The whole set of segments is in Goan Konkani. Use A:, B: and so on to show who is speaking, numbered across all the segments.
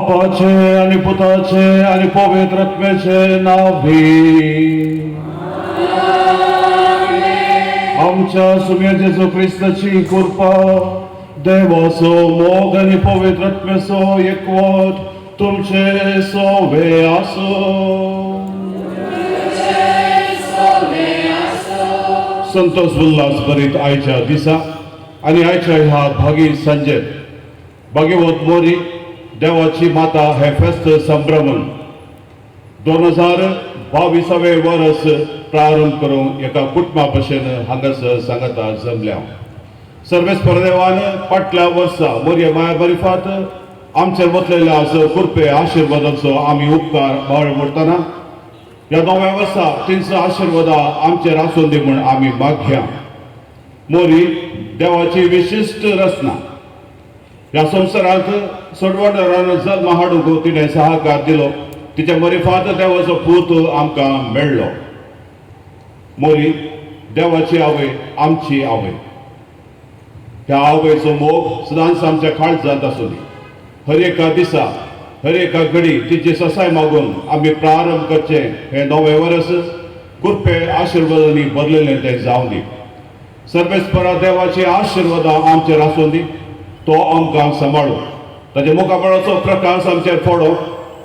A: बापाचे आनी पुताचे आनी पवित्र आत्म्याचे नांव आमच्या सुम्या जेजू क्रिस्ताची कृपा, देवाचो मोग आनी पवित्र आत्म्याचो एकवट तुमचे सोवे आसूं. संतोष उल्हास भरीत आयच्या दिसा आनी आयच्या ह्या भागी सांजेर भाग्यवत मोरी देवाची माता हे फेस्त संभ्रमण 2022 वर्स प्रारंभ करून एका कुटुंबा भशेन हांगासर सांगता जमल्या. सर्वेस्पर देवान फाटल्या वर्सा मोरये माया बरिफात आमचेर वतलेल्या असो कृपे आशिर्वादाचो आमी उपकार बाळ मोडटना ह्या नव्या वर्सा तेंचो आशिर्वादा आमचेर आसून दी म्हूण आमी मागया. मोरी देवाची विशिश्ट रचना ह्या संवसारांत सोडवणदारान जल्म हाडूंक तिणें सहकार दिलो. तिच्या मरिफात देवाचो पूत आमकां मेळ्ळो. मोरी देवाची आवय आमची आवय. ह्या आवयचो मोग सदांच आमच्या काळजांत आसूं दी. हर एका दिसा हर एका घडी तिची ससाय मागून आमी प्रारंभ करचें हें नवें वर्स कृपे आशिर्वादांनी भरलेलें तें जावं दी. सर्वेस्परा देवाची आशिर्वादां आमचेर आसूं दी. तो आमकां सांबाळू, ताच्या मुखामळाचो प्रकाश आमचेर पडो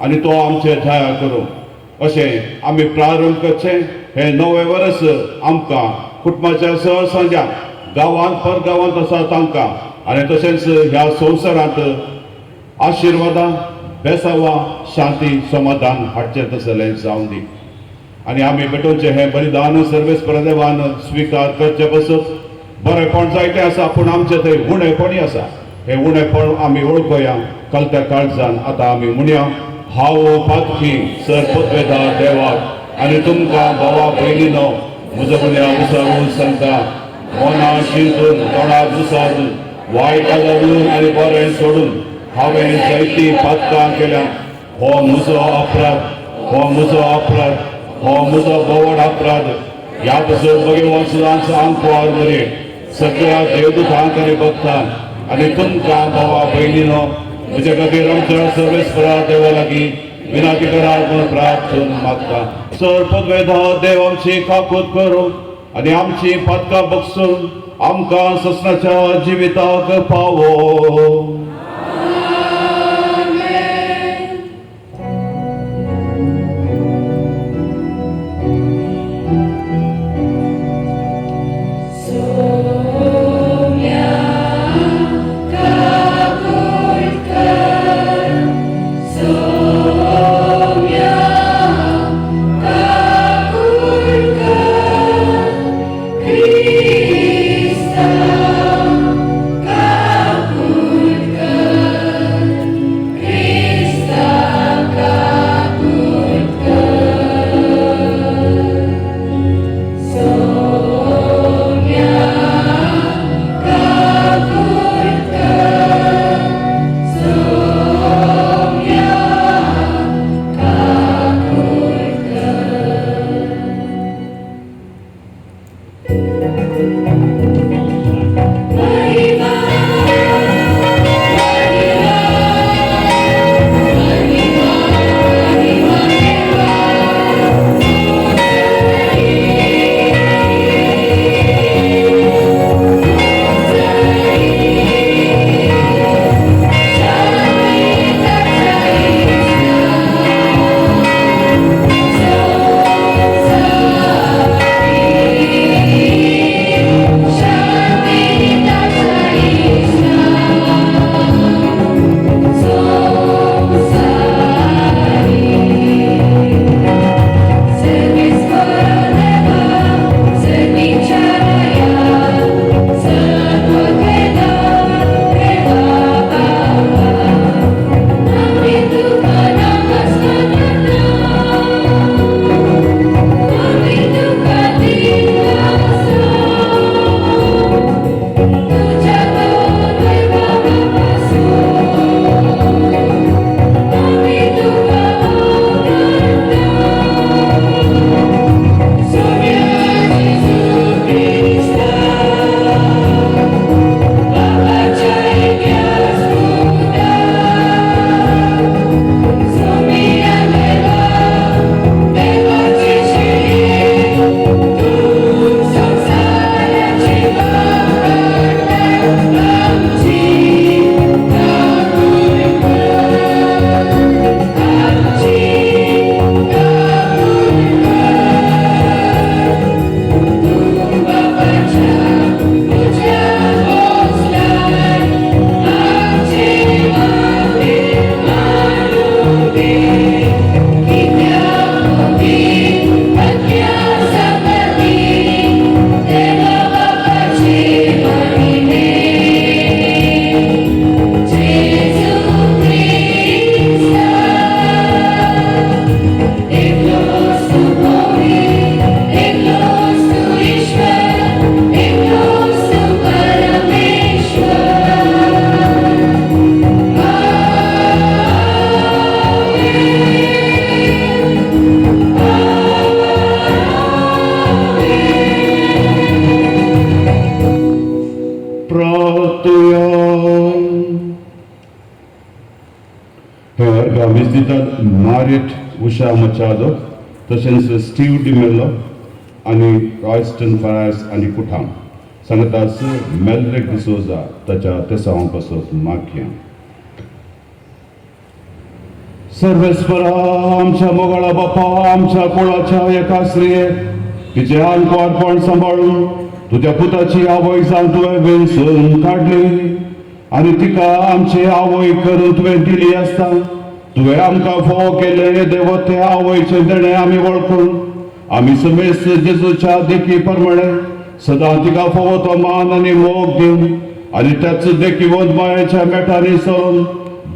A: आनी तो आमचेर दया करूं. अशें आमी प्रारंभ करचें हें नवें वर्स आमकां कुटुंबाच्या सहसंजाक गांवांत परगांवांत आसा तांकां आनी तशेंच ह्या संवसारांत आशिर्वादां बेसावां शांती समाधान हाडचें तसलें जावं दी. आनी आमी भेटोवचें हें बलिदान सर्वेस्पर देवान स्विकार करचें पसत बरेंपण जायतें आसा पूण आमचें थंय उणेपणूय आसा. हें उणेपण आमी वळखोया कलत्या काळजान. आतां आमी म्हणया, हांव पातकी सर पदवेता देवाक आनी तुमकां भावा भयणीनो म्हजो गुन्यांव विसरून सांगता. मना चिंतून तोंडाक विसरून वायट घालून आनी बरें सोडून हांवें जायतीं पातकां केल्या. हो म्हजो अपराध, हो म्हजो अपराध, हो म्हजो बोवड अपराध. ह्या पासून भगवान सदांच आंकवार मरे सगळ्या देवदूतांक आनी भक्तांक आनी तुमकां भावा भयणीनो म्हज्या खातीर आमच्या सर्वेस्परा देवा लागीं विनंती करात म्हूण प्रार्थना मागता. सर पदवेधा देव आमची काकूत करूं आनी आमची पातकां बगसून आमकां ससनाच्या जिविताक पावो.
B: Krista, Kakulka.
A: तावीज दितात मारियट उषा मचादो, तशेंच स्टीव डिमेलो आनी रॉयस्टन फरायस आनी कुठाम. सांगतास मेलरेक डिसोजा ताच्या तेसांव पासत मागया. सर्वेस्परा आमच्या मोगाळा बापा, आमच्या कुळाच्या एका स्त्रियेक तिचें आंकवारपण सांबाळून तुज्या पुताची आवय जावन तुवें वेंचून काडली आनी तिका आमची आवय करून तुवें दिली आसता, तुवें आमकां फोव केल्लें देवते आवयचें देणें आमी वळखून आमी समेस्त जेजूच्या देखी प्रमाणे सदां तिका फावो तो मान आनी मोग दिवन आनी त्याच देखीवंत मायेच्या मेटांनी सरून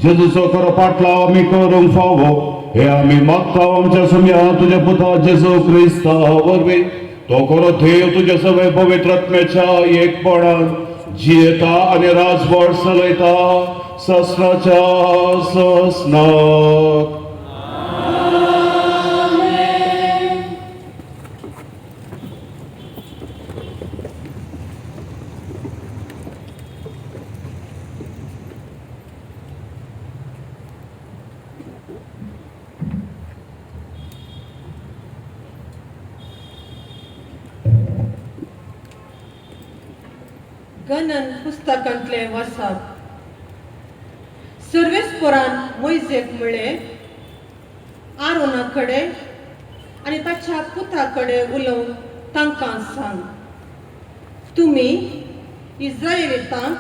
A: जेजूचो खरो पाटलाव आमी करूंक फावो हे आमी मागता आमच्या सुम्या तुज्या पुता जेजू क्रिस्ता वरवीं. तो खरो देव तुज्या सगळे पवित्र आत्म्याच्या एकपणान जियेता आनी राजवट चलयता सस्राच्या सस्नाक.
B: गणन पुस्तकांतले वाचप. सर्वेस्परान मोयजेक म्हळें, आरोना कडेन आनी ताच्या पुता कडेन उलोवन तांकां सांग, तुमी इस्रायलितांक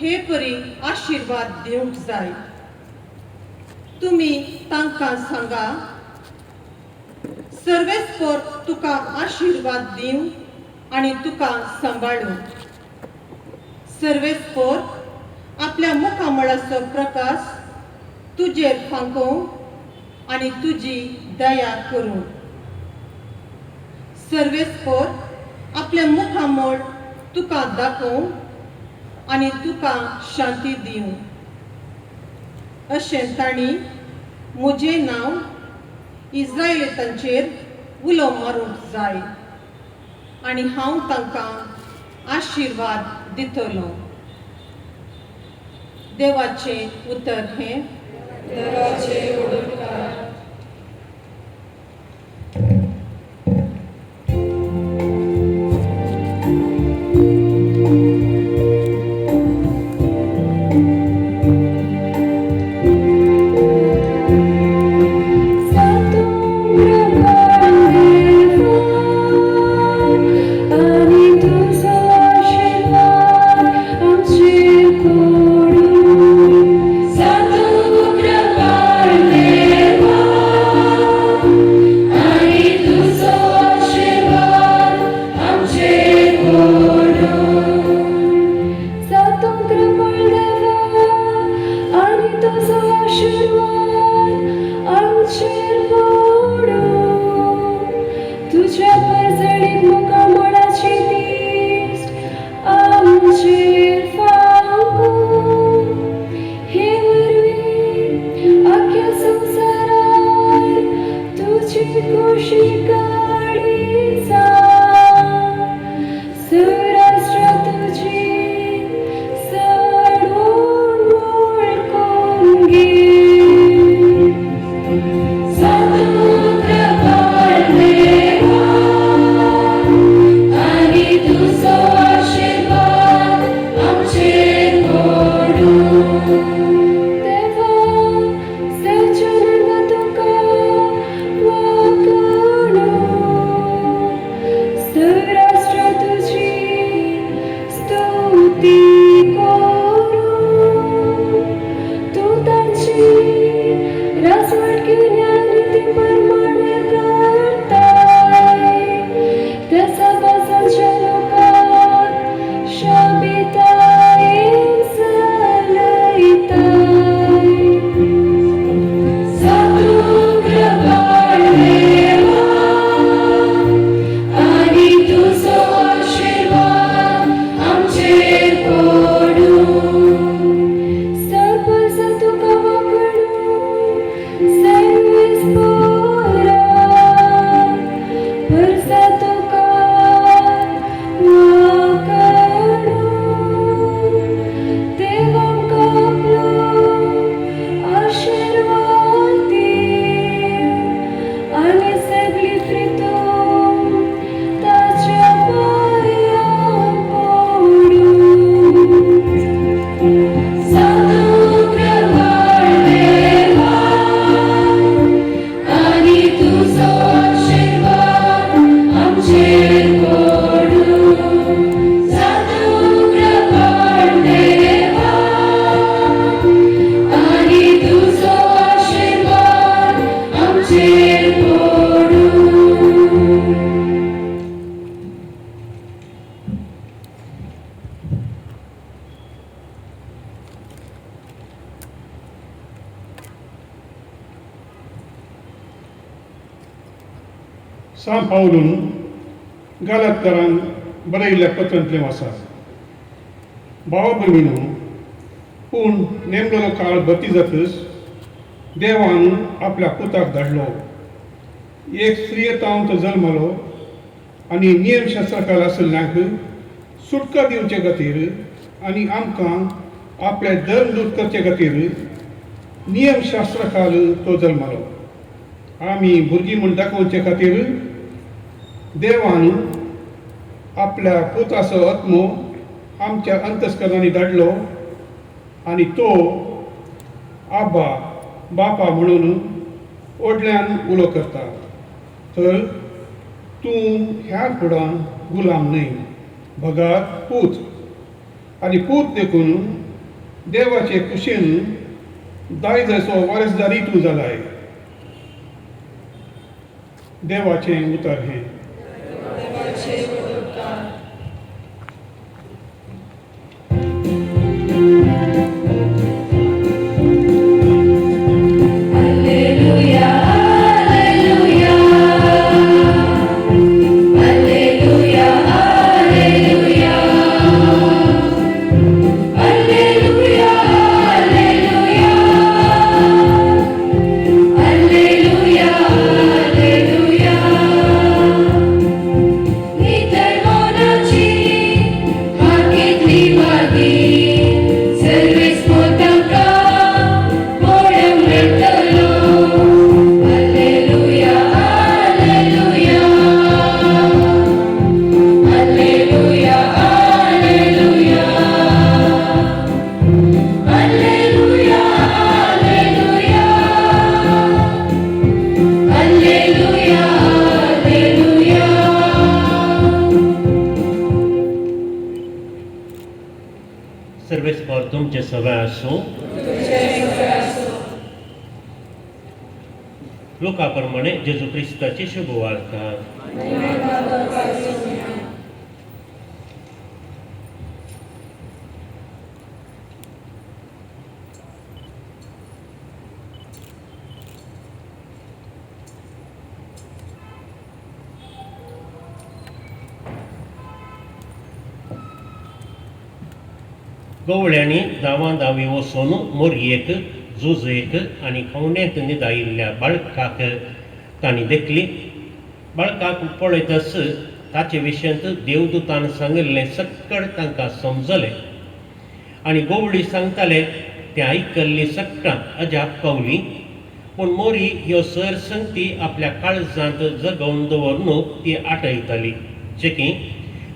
B: हे परी आशिर्वाद दिवंक जाय. तुमी तांकां सांगा, सर्वेस्पर तुका आशिर्वाद दिवं आनी तुका सांबाळूं. सर्वेस्पर आपल्या मुखामळाचो प्रकाश तुजेर फांकोवं आनी तुजी दया करूं. सर्वेस्पर आपल्या मुखामळ तुका दाखोवं आनी तुका शांती दिवं. अशें तांणी म्हजें नांव इस्रायलितांचेर उलो मारूंक जाय आनी हांव तांकां आशिर्वाद दितलो. देवाचें उतर हें.
C: देवाचे उपकार.
D: सां पावलून गालातकारान बरयल्ल्या पत्रांतलें आसा. भावा भयणीनो, पूण नेमलेलो काळ भरती जातच देवान आपल्या पुताक धाडलो. एक स्त्रियेतावन तो जल्मलो आनी नियमशास्त्राकाल आशिल्ल्यांक सुटका दिवचे खातीर आनी आमकां आपले धर्मदूत करचे खातीर नियमशास्त्राकाल तो जल्मलो. आमी भुरगीं म्हूण दाखोवचे खातीर देवान आपल्या पुताचो आत्मो आमच्या अंतस्करणांनी धाडलो आनी तो आबा बापा म्हणून व्हडल्यान उलो करता. तर तूं ह्या फुडां गुलाम न्हय, बगार पूत, आनी पूत देखून देवाचे कुशीन दायजाचो वारसदारी तूं जालाय. देवाचें उतर हें.
E: तुमचे सगळे आसूं. लोका प्रमाणे जेजू क्रिस्ताची शुभ वार्ता. गवळ्यांनी दावां दावी वचून मोरयेक जुजेक आनी खवण्यांत निदायिल्ल्या बाळकाक तांणी देखली. बाळकाक पळयतच ताचे विशयांत देवदूतान सांगिल्लें सक्कड तांकां समजलें आनी गवळी सांगताले तें आयकल्लीं सक्कां अजाप पावली. पूण मोरी ह्यो सर संगती आपल्या काळजांत जगोवन दवरून ती आटयताली. जे की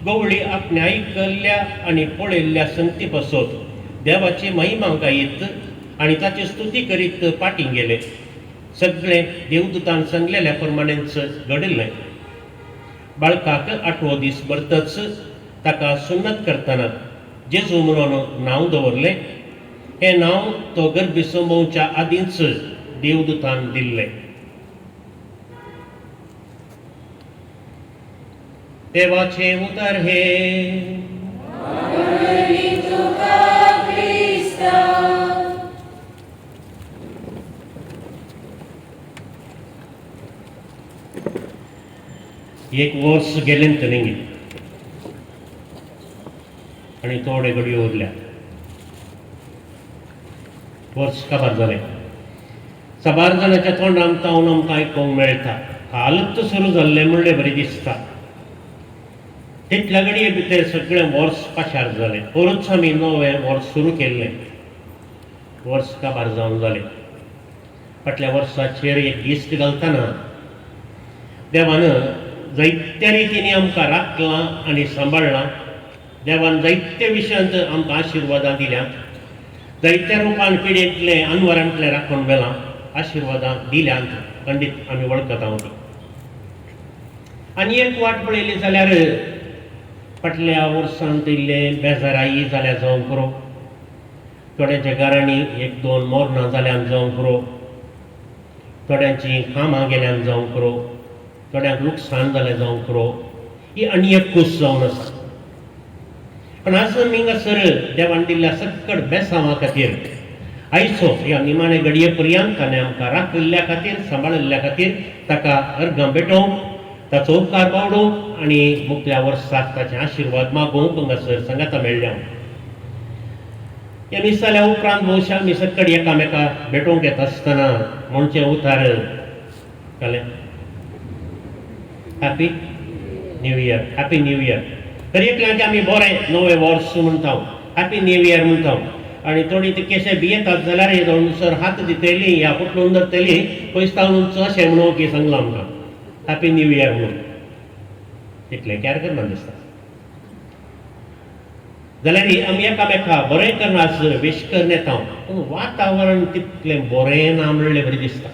E: गवळी आपणे आयकल्ल्या आनी पळयल्ल्या संगती पासत देवाची महिमा गायत आनी ताची स्तुती करीत पाटी गेले. सगळें देवदूतान सांगलेल्या प्रमाणेच घडिल्लें. बाळकाक आठवो दीस भरतच ताका सुन्नत करतना जेजू म्हणून नांव दवरलें. हें नांव तो गर्भी संभोवच्या आदींच देवदूतान दिल्लें. देवाचें उतर हे. एक वर्स गेलें तरी आनी थोडे घडयो उरल्या. वर्स काबार जालें. साबार जाणाच्या तोंडान तावन आमकां आयकूंक मेळटा कालच सुरू जाल्लें म्हणलें बरें दिसता. तितल्या घडये भितर सगळें वर्स पाशार जालें. परत आमी नवें वर्स सुरू केल्लें. वर्स काबार जावन जालें. फाटल्या वर्साचेर एक दिश्ट घालतना देवान जायत्या रितींनी आमकां राखलां आनी सांबाळ्ळां. देवान जायत्या विशयांत आमकां आशिर्वादां दिल्यात. जायत्या रुपान पिडेंतलें अनवरांतलें राखून व्हेलां. आशिर्वादां दिल्यांत खंडीत आमी वळखता ती. आनी एक वाट पळयली जाल्यार फाटल्या वर्सांत इल्लें बेजाराई जाल्या जावंक पुरो, थोड्यांच्या घरांनी एक दोन मोरणां जाल्यान जावंक पुरो, थोड्यांचीं कामां गेल्यान जावंक पुरो, थोड्यांक लुकसाण जालें जावंक पुरो. ही आनी एक कूस जावन आसा. पण आज आमी हांगासर देवान दिल्ल्या सक्कड बेसांवा खातीर आयचो ह्या निमाणे घडये पर्यंत ताणें आमकां राखिल्ल्या खातीर सांबाळिल्ल्या खातीर ताका अर्गां भेटोवंक, ताचो उपकार बावडूंक आनी मुखल्या वर्साक ताचे आशिर्वाद मागूंक हांगासर सांगाता मेळ्ळ्या. ह्या मीस जाल्या उपरांत भोवशा आमी सक्कड एकामेका भेटोवंक येता आसतना म्हणचें उतार कळ्ळें, happy new year, happy new year. तर एकल्यांक आमी बरें नवें वर्स म्हणटा, हॅपी न्यू इयर म्हणटा. आनी थोडी ती केशे भियेतात जाल्यार सर हात दितली ह्या फुटलून धरतली पयस तावन अशें म्हणून की सांगलां आमकां हॅपी न्यू इयर म्हणून, तितलें कॅर करना दिसता. जाल्यार आमी एकामेका बरें करनास विश करून येता, पूण वातावरण तितलें बरें ना म्हणलें बरें दिसता.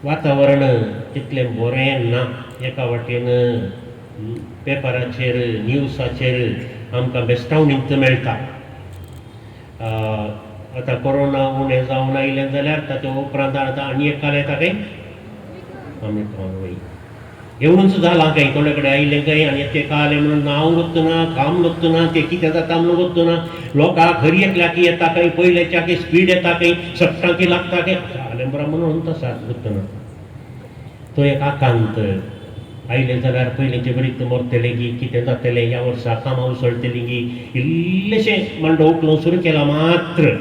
E: वातावरण तितलें बरें ना. एका वाटेन पेपराचेर न्यूजाचेर आमकां बेस्टावणींत मेळटा. आतां कोरोना उणें जावन आयलें जाल्यार ताच्या उपरांत आतां आनी एक काल येता काय आमी वय येवनूच जालां काय थोडे कडेन आयलें काय आनी ते कालें म्हणून नांव गोत्तना काम गोत्तना ते कितें जाता म्हणून गोत्तना लोकांक हर एकल्याक येता काय पयल्याच्या की स्पीड येता काय सट्टांकी लागता काय जालें बरें म्हणून तसाच गोत्तना. तो एक आकांत आयलें जाल्यार पयलींचे बरीच मरतलें गी कितें जातलें ह्या वर्सा कामां उसळटलीं गी इल्लेशें मांडो उखलूंक सुरू केलां मात्र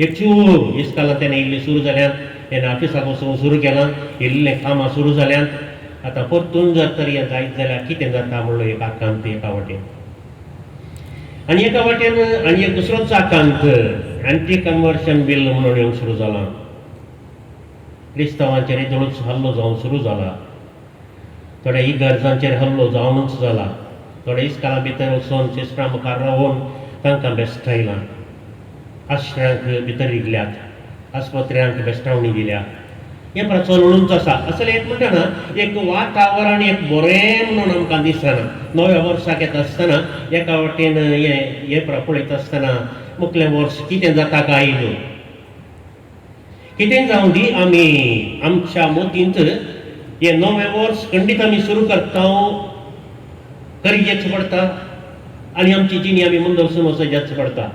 E: एक चूर इस्कालां तेणें इल्लें सुरू जाल्यात, तेणें ऑफिसाक वचूंक सुरू केलां, इल्लें कामां सुरू जाल्यांत. आतां परतून जर तर हें जायत जाल्यार कितें जाता म्हणलो एक आकांत एका वाटेन. आनी एका वाटेन आनी एक दुसरोच आकांत एंटी कन्वर्शन बील म्हणून येवंक सुरू जालां. क्रिस्तांवांचेर येदोळूच हल्लो जावंक सुरू जाला, थोड्या इगर्जांचेर हल्लो जावनूच जाला, थोड्या इस्कालां भितर वचून सिस्टरां मुखार रावून तांकां बेस्टायलां, आश्रयांक भितर रिगल्यात, आस्पत्र्यांक बेस्टावणी दिल्या. हें प्रचलनूच आसा. असलें एक म्हणटा ना एक वातावरण एक बरें म्हणून आमकां दिसना. नव्या वर्साक येता आसतना एका वाटेन हें हें पळयता आसतना मुखलें वर्स कितें जाता काय न्हू, कितें जावं दी आमी आमच्या मोतींत हें नवें वर्स खंडीत आमी सुरू करता, करचेच पडटा आनी आमची जिणी आमी मुंदर वचजाच पडटा.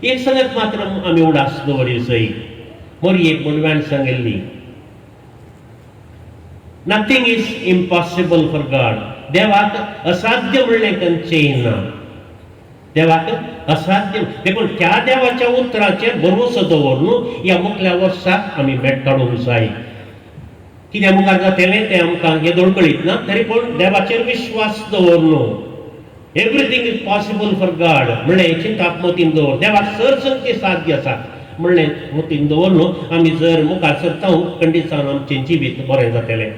E: एक सगळ्यात मात्र आमी उडास दवरी सई मोरयेक म्हणव्यान सांगिल्ली, nothing is impossible for God. देवाक असाध्य म्हणलें खंयचेंय ना, देवाक असाध्य. देखून त्या देवाच्या उतराचेर भरवंसो दवरून ह्या मुखल्या वर्साक आमी मेट काडूंक जाय. कितें मुखार जातलें तें आमकां येदोळ कळीत ना, तरी पूण देवाचेर विश्वास दवरून everything is possible for God म्हणलें चिंताप मतीन दवर. देवाक सर साध्य आसा म्हणलें मतीन दवरून आमी जर मुखार सरता खंडीत जावन आमचें जिवीत बरें जातलें.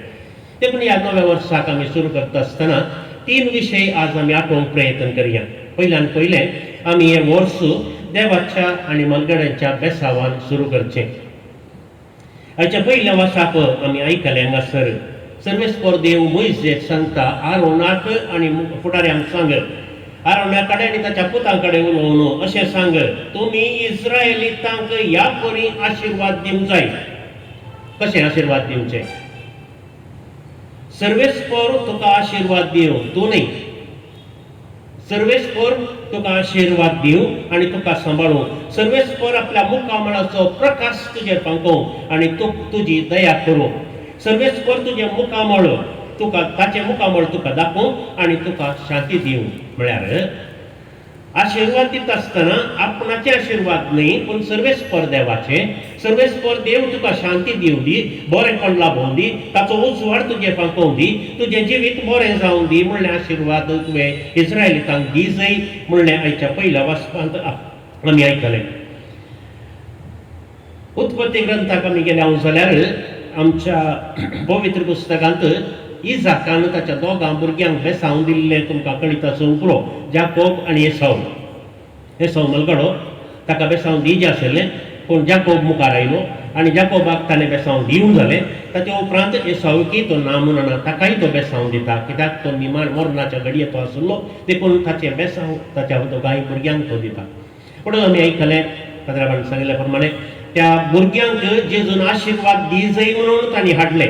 E: देखून ह्या नव्या वर्साक आमी सुरू करता आसतना तीन विशय आज आमी आठोवंक प्रयत्न करया. पयल्यान पयलें आमी हें वर्स देवाच्या आनी मलगड्यांच्या बेसावान सुरू करचें. हाच्या पयल्या वर्साक आमी आयकलें हांगासर सर्वेस्पर देव मोयजेक सांगता आरोनाक आनी फुडाऱ्यांक सांग, आरोना कडेन आनी ताच्या पुतां कडेन उलोवन अशें सांग, तुमी इस्रायलितांक ह्या परी आशिर्वाद दिवंक जाय. कशें आशिर्वाद दिवचे? सर्वेस्पर तुका आशिर्वाद दिवं, तूं न्ही, सर्वेस्पर तुका आशिर्वाद दिवं आनी तुका सांबाळूं. सर्वेस्पर आपल्या मुखामळाचो प्रकाश तुजेर फांकोवं आनी तूं तुजी दया करूं. सर्वेस्पर तुजें मुखामळ तुका ताचें मुखामळ तुका दाखोवं आनी तुका शांती दिवं. म्हळ्यार आशिर्वाद दिता आसतना आपणाचे आशिर्वाद न्ही पूण सर्वेस्पर देवाचे. सर्वेस्पर देव तुका शांती दिवं दी, बरेंपण लाभोवं दी, ताचो उजवाड तुजेर फांकोवं दी, तुजें जिवीत बरें जावं दी म्हणलें आशिर्वाद तुवें इस्रायलितांक दी जाय म्हणलें आयच्या पयल्या वाचपांत आमी आयकलें. उत्पत्ती ग्रंथाक आमी गेले हांव जाल्यार आमच्या पवित्र पुस्तकांत इजाकान ताच्या दोगां भुरग्यांक बेसावून दिल्लें तुमकां कळीत आसूंक पुरो, जाकोब आनी एसाव. एसाव मलगडो ताका बेसांव दिजे आशिल्लें पूण जाकोब मुखार आयलो आनी जाकोबाक ताणें बेसांव दिवंक जालें. ताच्या उपरांत एसावकी तो ना म्हणना ताकाय तो बेसांव दिता, कित्याक तो निमाण मरणाच्या घडये तो आशिल्लो देखून ताचें बेसांव ताच्या दोगांय भुरग्यांक तो दिता. पूण आमी आयकलें पाद्राबान सांगिल्ल्या प्रमाणे त्या भुरग्यांक जेजून आशिर्वाद दी जाय म्हणून तांणी हाडलें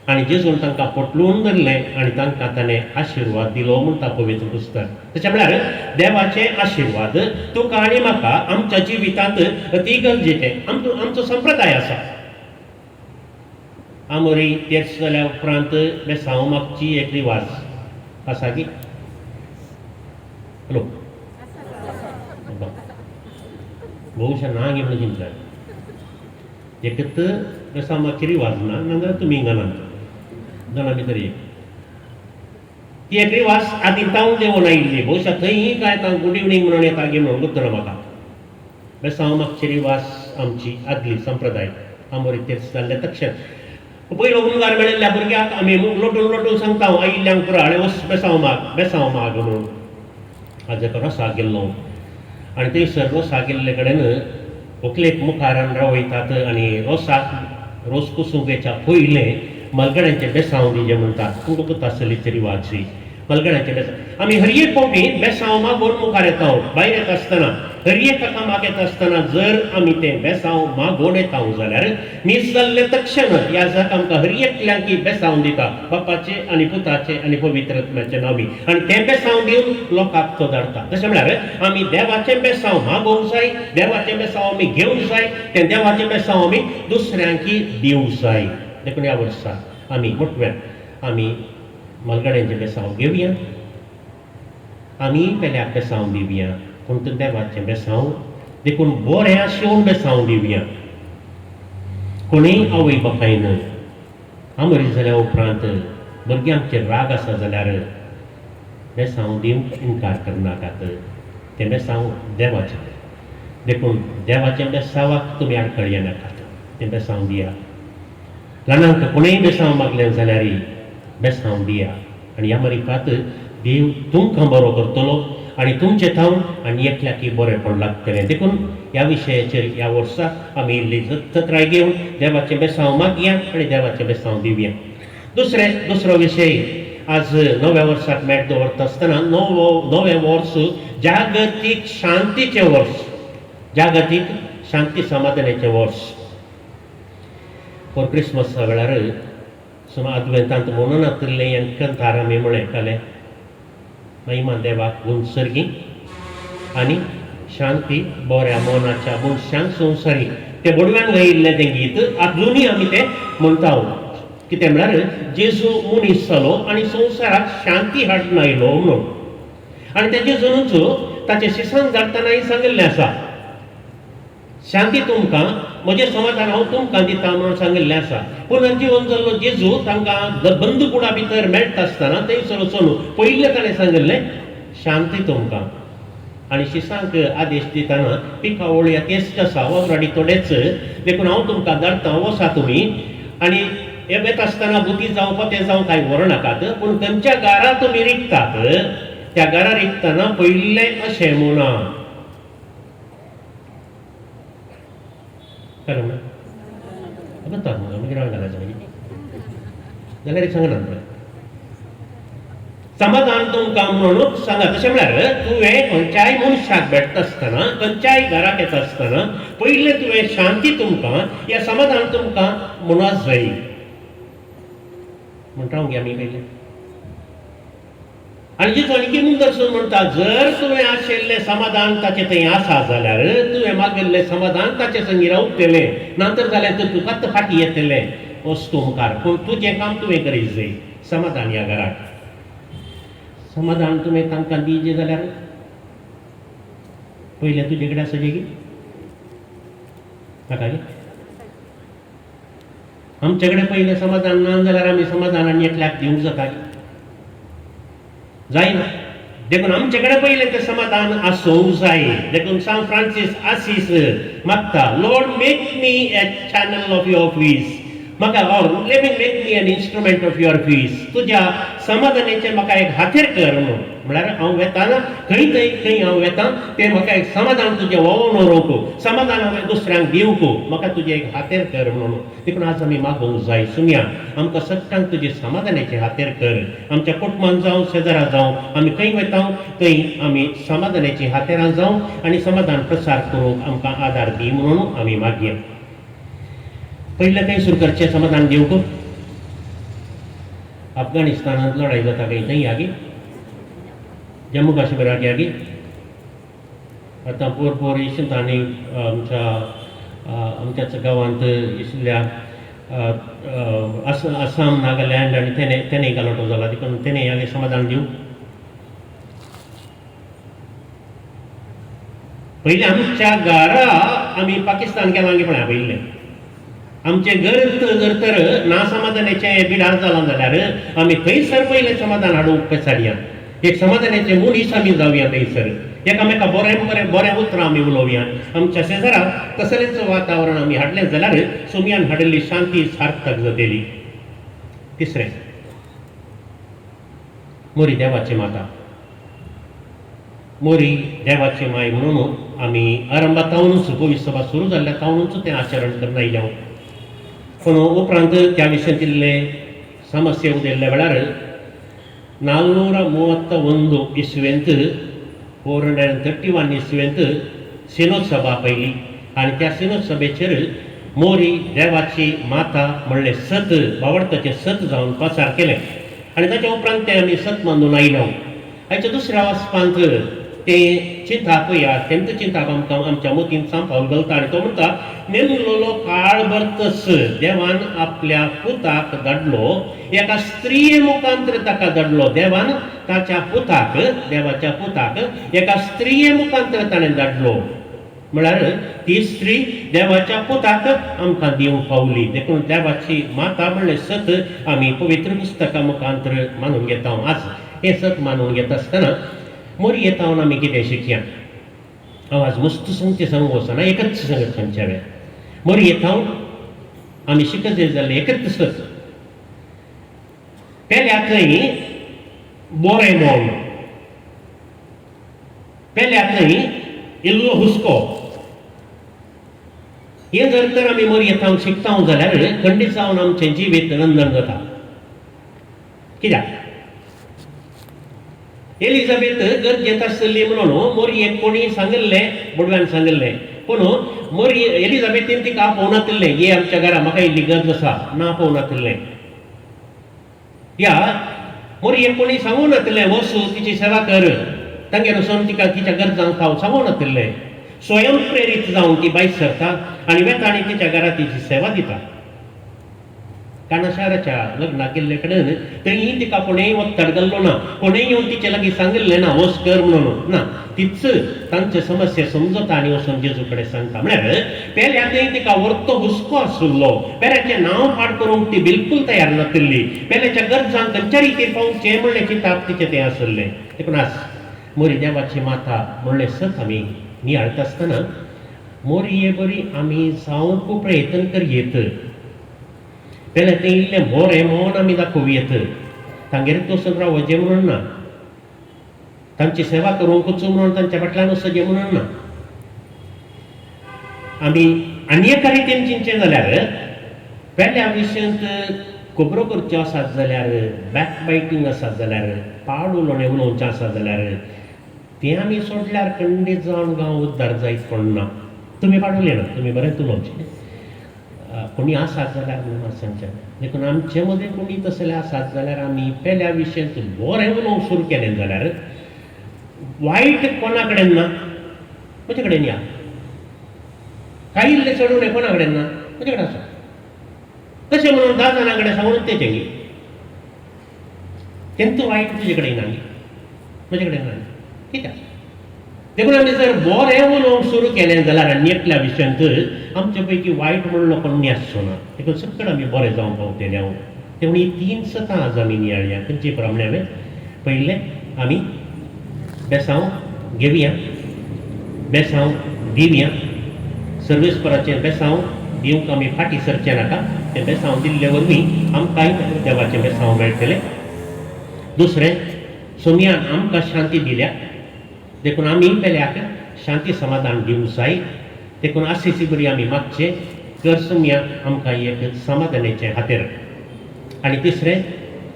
E: आनी जेजून तांकां पोटलून धरलें आनी तांकां ताणें आशिर्वाद दिलो म्हणटा पवित्र पुस्तक. तशें म्हळ्यार देवाचे आशिर्वाद तुका आनी म्हाका आमच्या जिवितांत अती गरजेचें. आमचो संप्रदाय आसा, आमोरी तेर्स जाल्या उपरांत बेसांव मागची एक रिवाज आसा की हॅलो बहुशा ना गे म्हणून चिंतला एकत बेसांव मागची रिवाज ना नाजाल्यार तुमी हिंगा जाणा भितर एक ती एक रिवाज आदी तावन देंवून आयिल्ली बहुशा थंय काय तांकां गुड इवनींग म्हणून येता गे म्हणून गुत्तलो म्हाका. बेसांव मागची रिवाज आमची आदली संप्रदाय आमोरी तेर्स जाल्ले तक्षण पयलो उमगार मेळिल्ल्या भुरग्याक आमी लोटून लोटून सांगता आयिल्ल्यांक पुरो आनी वच बेसांव माग बेसांव माग म्हणून. आज एका रोसाक गेल्लो आनी थंयसर रोसाक गेल्ले कडेन व्हंकलेक मुखारान रावयतात आनी रोसाक रोस कुसूंक वयच्या पयलें मलगड्यांचें बेसांव दिजें म्हणटात. तुमकां कोत्ता आसतली ती रिवाज मलगड्यांचें बेसांव. आमी हर एक फावटी बेसांव मागून मुखार येता भायर येता आसतना हर एक कामाक येता आसतना जर आमी तें बेसांव मागोवन येता जाल्यार मीस जाल्लें तक्षण ह्या जाक आमकां हर एकल्यांक बेसांव दिता बापाचे आनी पुताचे आनी पवित्र आत्म्याचे नांवी आनी तें बेसांव दिवन लोकांक तो धाडटा. तशें म्हळ्यार आमी देवाचें बेसांव मागोवंक जाय, देवाचें बेसांव आमी घेवंक जाय, तें देवाचें बेसांव आमी दुसऱ्यांकी दिवंक जाय. देखून ह्या वर्सा आमी मोटव्यान आमी मलगड्यांचें बेसांव घेवया, आमी पेल्याक बेसांव दिवया, पूण तें देवाचें बेसांव देखून बरें आशेवन बेसांव दिवया. कोणूय आवय बापायन आमरी जाल्या उपरांत भुरग्यांचेर राग आसा जाल्यार बेसांव दिवंक इनकार करनाकात, तें बेसांव देवाचें. देखून देवाचें बेसांवाक तुमी आडखळ येनाकात, तें बेसांव दिया. ल्हानांक कोणूय बेसांव मागलें जाल्यार बेसांव दिया आनी ह्या मरिफात देव तुमकां बरो करतलो आनी तुमचें थावन आनी एकल्याकय बरेंपण लागतलें. देखून ह्या विशयाचेर ह्या वर्सा आमी इल्ली जतराय घेवन देवाचें बेसांव मागया आनी देवाचें बेसांव दिवया. दुसरो विशय आज नव्या वर्साक मेट दवरता आसतना नवें वर्स जागतीक शांतीचें वर्स, जागतीक शांती समाधानाचें वर्स. फॉर क्रिसमसा वेळार सुमार आदवेंतांत म्हणून नातिल्लें कंतार आमी म्हणटाले महिमा देवाक गुणसर्गी आनी शांती बऱ्या मनाच्या मनशांक संवसारी. तें बोडव्यान गायिल्लें तें गीत आजुनूय आमी तें म्हणटा. कितें म्हळ्यार जेजू मनीस जालो आनी संवसाराक शांती हाडून आयलो म्हणून. आनी तें जेजूनच ताचें शिसान धाडटनाय सांगिल्लें आसा, शांती तुमकां म्हजें समाधान हांव तुमकां दिता म्हणून सांगिल्लें आसा. पुनर्जीवन जाल्लो जेजू तांकां बंद कुडा भितर मेळटा आसतना थंयसर वचून पयलें ताणें सांगिल्लें शांती तुमकां. आनी शिसांक आदेश दितना पिकावळ या तेच आसा वावराडी थोडेच, देखून हांव तुमकां धाडटा वसा तुमी आनी हे वेता आसतना बुती जावं पते जावं कांय व्हरनाकात, पूण खंयच्या घरा तुमी रिगतात त्या घरा रिगतना पयलें अशें म्हणा. कळ्ळें ना? मागीर हांवें घालायचें मागीर जाल्यार सांगना पळय समाधान तुमकां म्हणून सांगा. तशें म्हळ्यार तुवें खंयच्याय मनशाक भेटता आसतना खंयच्याय घराक येता आसतना पयलें तुवें शांती तुमकां या समाधान तुमकां म्हणून जाय म्हणटा गे आमी पयलें. आनी जेजू आनी मुंदरसून म्हणटा जर तुवें आशिल्लें समाधान ताचें थंय आसा जाल्यार तुवें मागिल्लें समाधान ताचे संगी रावतलें, नातर जाल्यार तर तुका फाटीं येतलें वस्तू मुखार. पूण तुजें काम तुवें करीत जाय समाधान ह्या घराक. समाधान तुवें तांकां दिजें जाल्यार पयलें तुजे कडेन आसा गी नाका गे. आमचे कडेन पयलें समाधान ना जाल्यार आमी समाधान आनी एकल्याक दिवंक जाता जायना. देखून आमचे कडेन पयलें तें समाधान आसूंक जाय. देखून सांत फ्रांसीस आसीस मागता, Lord make me a channel of your peace, म्हाका or let me make me an instrument of your peace. तुज्या समाधानाचें म्हाका एक हातेर कर म्हणून. म्हळ्यार हांव वेताना खंय थंय खंय हांव वेता तें म्हाका एक समाधान तुजें व्होंवून व्हरूंक, समाधान हांवें दुसऱ्यांक दिवंक, म्हाका तुजें एक हातेर कर म्हणून. देखून आज आमी मागूंक जाय सुमया आमकां सगळ्यांक तुजें समाधानाचें हातेर कर. आमच्या कुटुंबान जावं शेजारा जावं आमी खंय वता थंय आमी समाधानाचीं हातेरां जावं आनी समाधान प्रसार करूंक आमकां आदार दी म्हणून आमी मागया. पयलें खंय सुरू करचें समाधान दिवंक? अफगाणिस्तानांत लढाई जाता खंय थंय यागी, जम्मू काश्मीराक यागी. आतां पोर पोर इशतांनी आमच्या आमच्याच गांवांत इसल्या आसाम, नागालँड आनी तेणे तेणे गलाटो जाला, देखून तेणे हांवें समाधान दिवं. पयलीं आमच्या घरा आमी पाकिस्तान केलां पळय, पयलें आमचें घर जर तर ना समाधानाचें बिडार जालां जाल्यार आमी थंयसर पयलें समाधान हाडूंक पेसाडया. एक समाधानाचें मनीस आमी जावया, थंयसर एकामेका बरें बरें बरें उतरां आमी उलोवया. आमच्या शेजारा तसलेंच वातावरण आमी हाडलें जाल्यार सोमयान हाडिल्ली शांती सार्थक जातली. तिसरें, मोरी देवाची माता, मोरी देवाची माय म्हणून आमी आरंभातावनूच गोवी सभा सुरू जाल्ल्या तावनूच तें आचरण करून आयल्या. पूण उपरांत त्या विशयांत इल्ले समस्या उदेल्ल्या वेळार 431 इस्वेंत, 431 इस्वेंत सिनोद सभा पयली आनी त्या सिनोद सभेचेर मोरी देवाची माता म्हणलें सत, बावडताचें सत जावन पासार केलें आनी ताच्या उपरांत तें आमी सत मानून आयलो. हाच्या दुसऱ्या वाचपांत तें चिंताप या तेंच चिंताप आमकां आमच्या मोतीन सांपावल घालता आनी तो म्हणटा, नेमलोलो काळ भरतस देवान आपल्या पुताक धाडलो, एका स्त्रिये मुखांतर ताका धाडलो. देवान ताच्या पुताक, देवाच्या पुताक एका स्त्रिये मुखांतर ताणें धाडलो, म्हळ्यार ती स्त्री देवाच्या पुताक आमकां दिवंक पावली. देखून देवाची माता म्हणलें सत आमी पवित्र पुस्तका मुखांतर मानून घेता. आज हें सत मानून घेता आसतना मोरी येता आमी कितें शिकया? हांव आज मस्त सांगचें सांगूंक वचना, एकच सांगत सांगचें हांवें. मोरी येता आमी शिकत जाल्लें एकच सत, पेल्या थंय बोरें मोन, पेल्या थंय इल्लो हुस्को. हें जर तर आमी मोरी येता शिकता जाल्यार खंडीत जावन आमचें जिवीत नंदन जाता. कित्याक एलिझाबेथ गरजेंत आसली म्हणून मोरयेक कोणी सांगिल्लें, बोडव्यान सांगिल्लें, पूण मोरी एलिझाबेथीन तिका आपोवनातिल्लें, ये आमच्या घरा म्हाका इल्ली गरज आसा, ना आपोवनातिल्लें. ह्या मोरयेक कोणी सांगूं नातिल्लें वच तिची सेवा कर, तांगेर वचून तिका तिच्या गरजांक पाव सांगूं नातिल्लें. स्वयं प्रेरीत जावन ती भायर सरता आनी वेता आनी तिच्या घरा तिची सेवा दिता. काना शाराच्या लग्नाक गेल्ले कडेन थंय तिका कोणेय वत्तड घाल्लो ना, कोणेय येवन तिचे लागीं सांगिल्लें ना वच कर म्हणून ना, तीच तांचे समस्या समजता आनी वचून जेजू कडेन सांगता. म्हळ्यार पेल्या थंय तिका व्हरतो हुस्को आशिल्लो, पेल्याचें नांव पाड करूंक ती बिलकूल तयार नातिल्ली, पेल्याच्या गरजांक खंयच्या रितीन पावचें म्हणलें चिंताप तिचें तें आशिल्लें. देखून आज मोरी देवाची माता म्हणलें सत आमी नियाळटा आसतना मोरये बरी आमी जावंक प्रयत्न करयेत. पेल्या तें इल्लें बोरें म्हणून आमी दाखोवयेत, तांगेर वचून रावचें म्हणून ना, तांची सेवा करूंकच म्हणून तांच्या फाटल्यान वचचें म्हणून ना. आमी आनी एका रितीन चिंतचें जाल्यार पेल्या विशयांत खबरो करच्यो आसात जाल्यार, बॅक बायटींग आसात जाल्यार, पाड उलोवणें उलोवचें आसा जाल्यार तें आमी सोडल्यार खंडीत जावन गांव उद्दार जायत पडना. तुमी पाड उलयना, तुमी बरेंच उलोवचें, कोणी आसात जाल्यार म्हणून सांगचें. देखून आमचे मदें कोणी तसले आसात जाल्यार आमी पेल्या विशयांत बरें उलोवंक सुरू केलें जाल्यार वायट कोणा कडेन ना, म्हजे कडेन या, कांय इल्लें चडून कोणा कडेन ना, म्हजे कडेन आसा. तशें म्हणून 10 जाणां कडेन सांगून तेचें गी तेंच वायट तुजे कडेन ना गी, म्हजे कडेन ना, कित्याक? देखून आमी जर बरें उलोवंक सुरू केलें जाल्यार आनी एकल्या विशयांत आमचे पैकी वायट म्हणलो कोण आसचो ना. देखून सगळें आमी बरें जावंक पावतले हांव. देखून ही 3 सतां आज आमी नियाळया. खंयची प्रमाणे हांवें पयलें आमी बेसांव घेवया, बेसांव दिवया, सर्वेस्पराचें बेसांव दिवंक आमी फाटीं सरचें नाका, तें बेसांव दिल्ले वरवीं आमकांय देवाचें बेसांव मेळटलें. दुसरें, सोमयान आमकां शांती दिल्या, देखून आमी पेल्याक शांती समाधान दिवंक जाय. देखून आशिशी बरी आमी मागचें कर सोमया आमकां एक समाधानाचें खातीर. आनी तिसरें,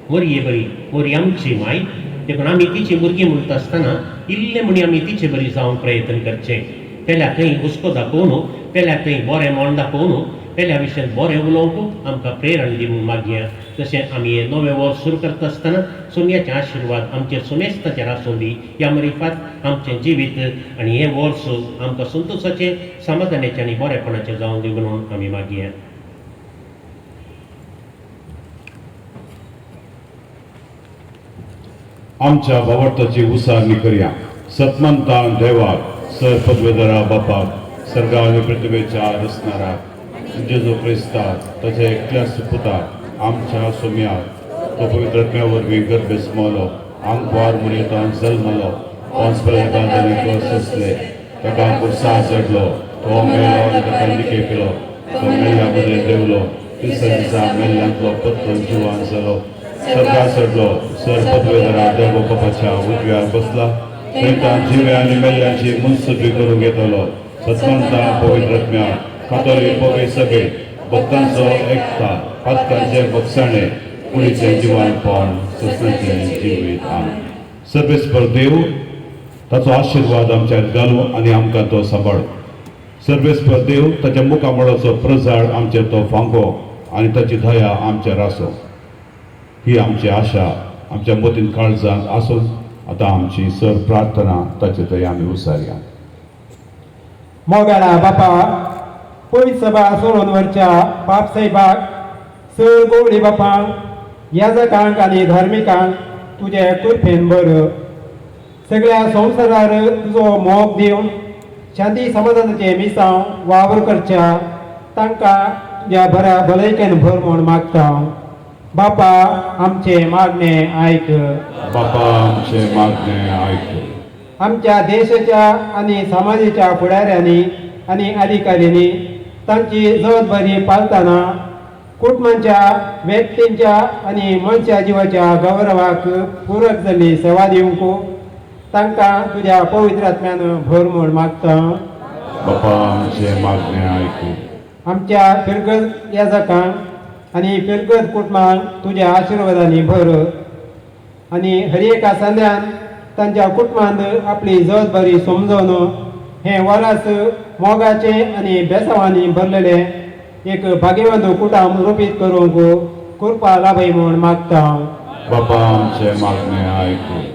E: मोरये बरी, मोरी आमची माय, देखून आमी तिची भुरगीं म्हणटा आसतना इल्लें म्हणी आमी तिचे बरी जावंक प्रयत्न करचें. पेल्या थंय हुस्को दाखोवन, पेल्या थंय बरें म्हण दाखोवन, पेल्या विशयांत बरें उलोवंक आमकां प्रेरण दी म्हूण मागया. तशें आमी हें नवें वर्स सुरू करता आसतना सोमयाचे आशिर्वाद आमचेर सुमेस्ताचेर आसूं दी. ह्या मरिफात आमचें जिवीत आनी हें वर्स आमकां संतोशाचें, समाधानाचें आनी बरेपणाचें जावं दी म्हणून आमी मागया.
A: आमच्या भावार्थाची उसारणी करया. सतमंतान देवाक, सर पदवेदरा बापाक, सर्गा आनी पृथ्वेच्या रचणाराक, जेजू क्रिस्ताक, ताच्या एकल्या सुपुताक, आमच्या सोम्याक, तो पवित्र आत्म्या वरवीं गर्भेस मलो, आंकवार मुरयेतान जल्मलो, पांच ताणें सोंसले, ताका कुर्सा चडलो, तो मेलो आनी ताका निकेपलो, तो मेल्ल्या मदें देवलो, तिसऱ्या दिसा मेल्ल्यांतलो परतून जिवान जालो, सर्गार चडलो, सर पदवेदरा देव बापाच्या उजव्यार बसला, थंय जिव्या आनी मेल्ल्यांची मुनसुबी करूंक येतलो. सतमंता पवित्र आत्म्या, कातोलीक पवित्र सभेत, भक्तांचो एकता, पातकांचे बक्षाणे, कुडीचें जिवानपण, सस्नाचें जिवीत. आमेन. सर्वेस्पर देव ताचो आशिर्वाद आमच्यार घालूं आनी आमकां तो सांबाळू. सर्वेस्पर देव ताच्या मुखामळाचो प्रजाळ आमचेर तो फांको आनी ताची दया आमचेर आसूं. ही आमची आशा आमच्या मतीन काळजांत आसून आतां आमची सर प्रार्थना ताचे थंय आमी उसारया.
F: मोगाळा बापा, पयस सभा सोडून व्हरच्या पाप साहेबाक, सर गोवळी बापांक, याजकांक आनी धार्मिकांक तुजे कृपेन भर. सगळ्या संवसारार तुजो मोग दिवन शांती समाधानाचें मिसांव वावर करच्या तांकां तुज्या बऱ्या भलायकेन भर म्हूण मागता. बापा आमचें मागणें आयक.
A: बापा आमचें मागणें आयक.
F: आमच्या देशाच्या आनी समाजाच्या फुडाऱ्यांनी आनी अधिकाऱ्यांनी तांची जबाबदारी पाळतना कुटुंबाच्या, व्यक्तींच्या आनी मनशा जिवाच्या गौरवाक पुरक जाल्ली सेवा दिवंक तांकां तुज्या पवित्र आत्म्यान भर म्हूण मागता.
A: बापा आमचें मागणें आयक.
F: आमच्या फिरगज याजकांक आनी फिरगज कुटुंबांक तुज्या आशिर्वादांनी भर आनी हर एका सांद्यान तांच्या कुटुंबांत आपली जबाबदारी समजून हें वरास मोगाचें आनी बेसावांनी भरलेलें एक भाग्यवंत कुटुंब रोपीत करूंक कृपा लाभय म्हूण मागता.
A: बापा आमचें मागणें आयक.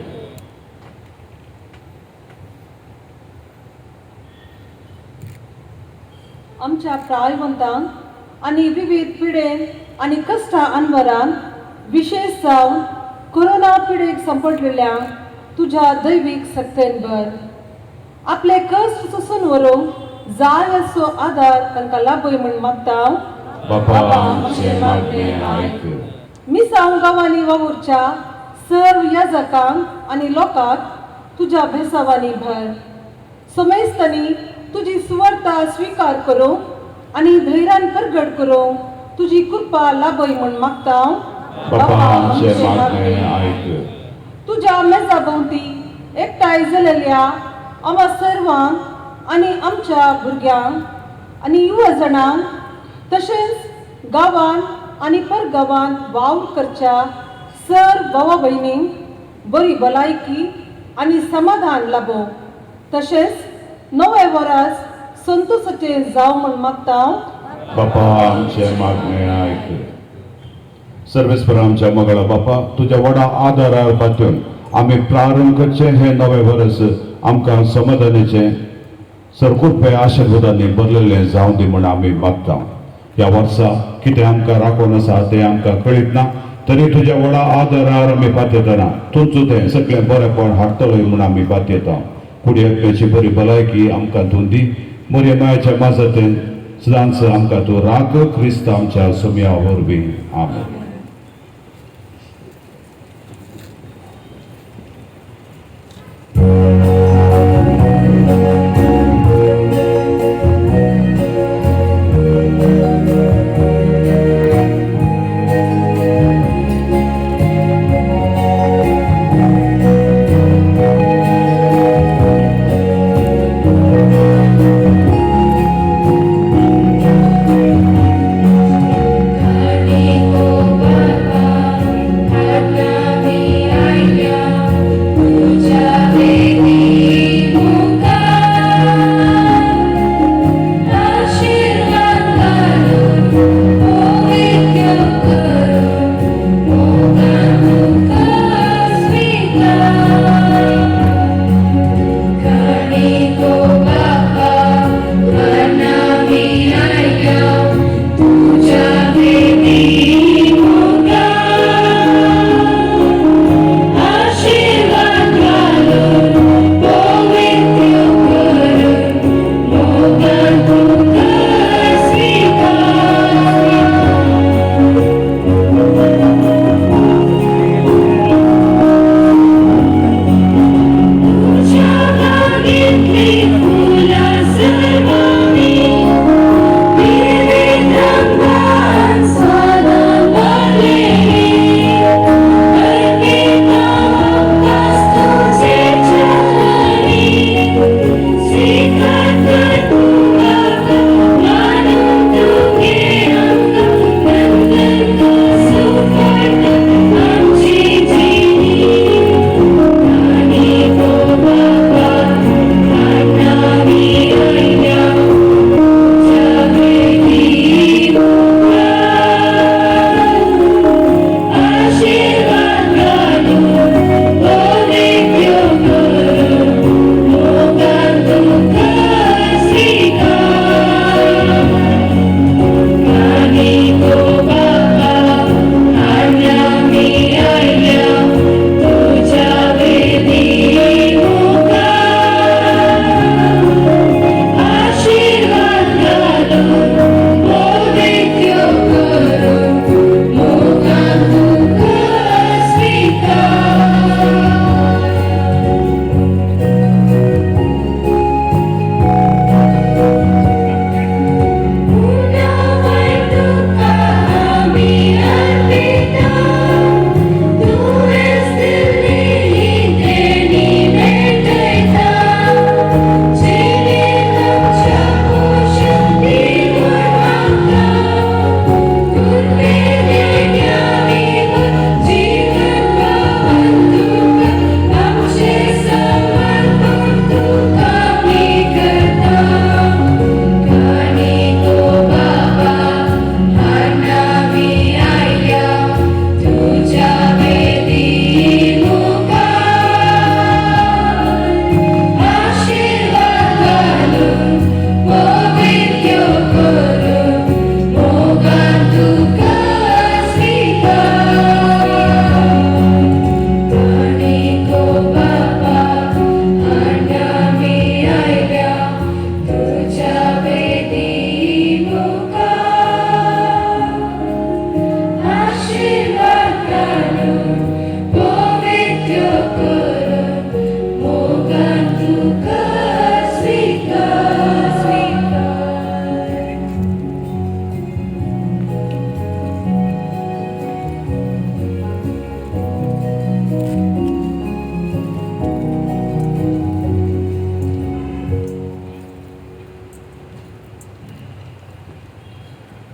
B: आमच्या प्रायवंतांक आनी विविध पिडेन आनी कश्टा अनवरान विशेष जावन कोरोना पिडेक सांपडलेल्या तुज्या दैवीक सक्तेन भर. आपले कश्ट सोसून व्हरूंक जाय असो आदार तांकां लाभय म्हूण मागता.
A: बापा आमचें मागणें आयक.
B: मिसांव गांवांनी वावुरच्या सर्व याजकांक आनी लोकांक तुज्या भेसावांनी भर. समेस्तांनी तुजी सुवार्ता स्विकार करूंक आनी धैर्यान परगट करूंक तुजी कृपा लाभय म्हूण मागता.
A: बापा आमचें मागणें आयक.
B: तुज्या मेजा भोंवती एकठांय जालेल्या आमा सर्वांक आनी आमच्या भुरग्यांक आनी युवा जाणांक तशेंच गांवांत आनी परगांवांत वावर करच्या सर भावा भयणींक बरी भलायकी आनी समाधान लाबो, तशेंच नवें वरास संतोसाचें जावं म्हूण मागता.
A: बापा आमचें मागणें आयक. सर्वेस्पर आमच्या मोगाळा बापा, तुज्या व्हडा आदारार पातून आमी प्रारंभ करचें हें नवें वर्स आमकां समाधानाचें सरकुरपे आशिर्वादांनी भरलेलें जावं दी म्हूण आमी मागता. ह्या वर्सा कितें आमकां राखून आसा तें आमकां कळीत ना, तरी तुज्या व्हडा आदारार आमी पातयतना तुमचो तें सगळें बरेंपण हाडटलो म्हूण आमी पातयता. कुडी आत्म्याची बरी भलायकी आमकां तूं दी. मोरये मायाच्या माजतेन सदांच आमकां तूं राख. क्रिस्त आमच्या सोम्या वरवीं. आमेन.
C: Hare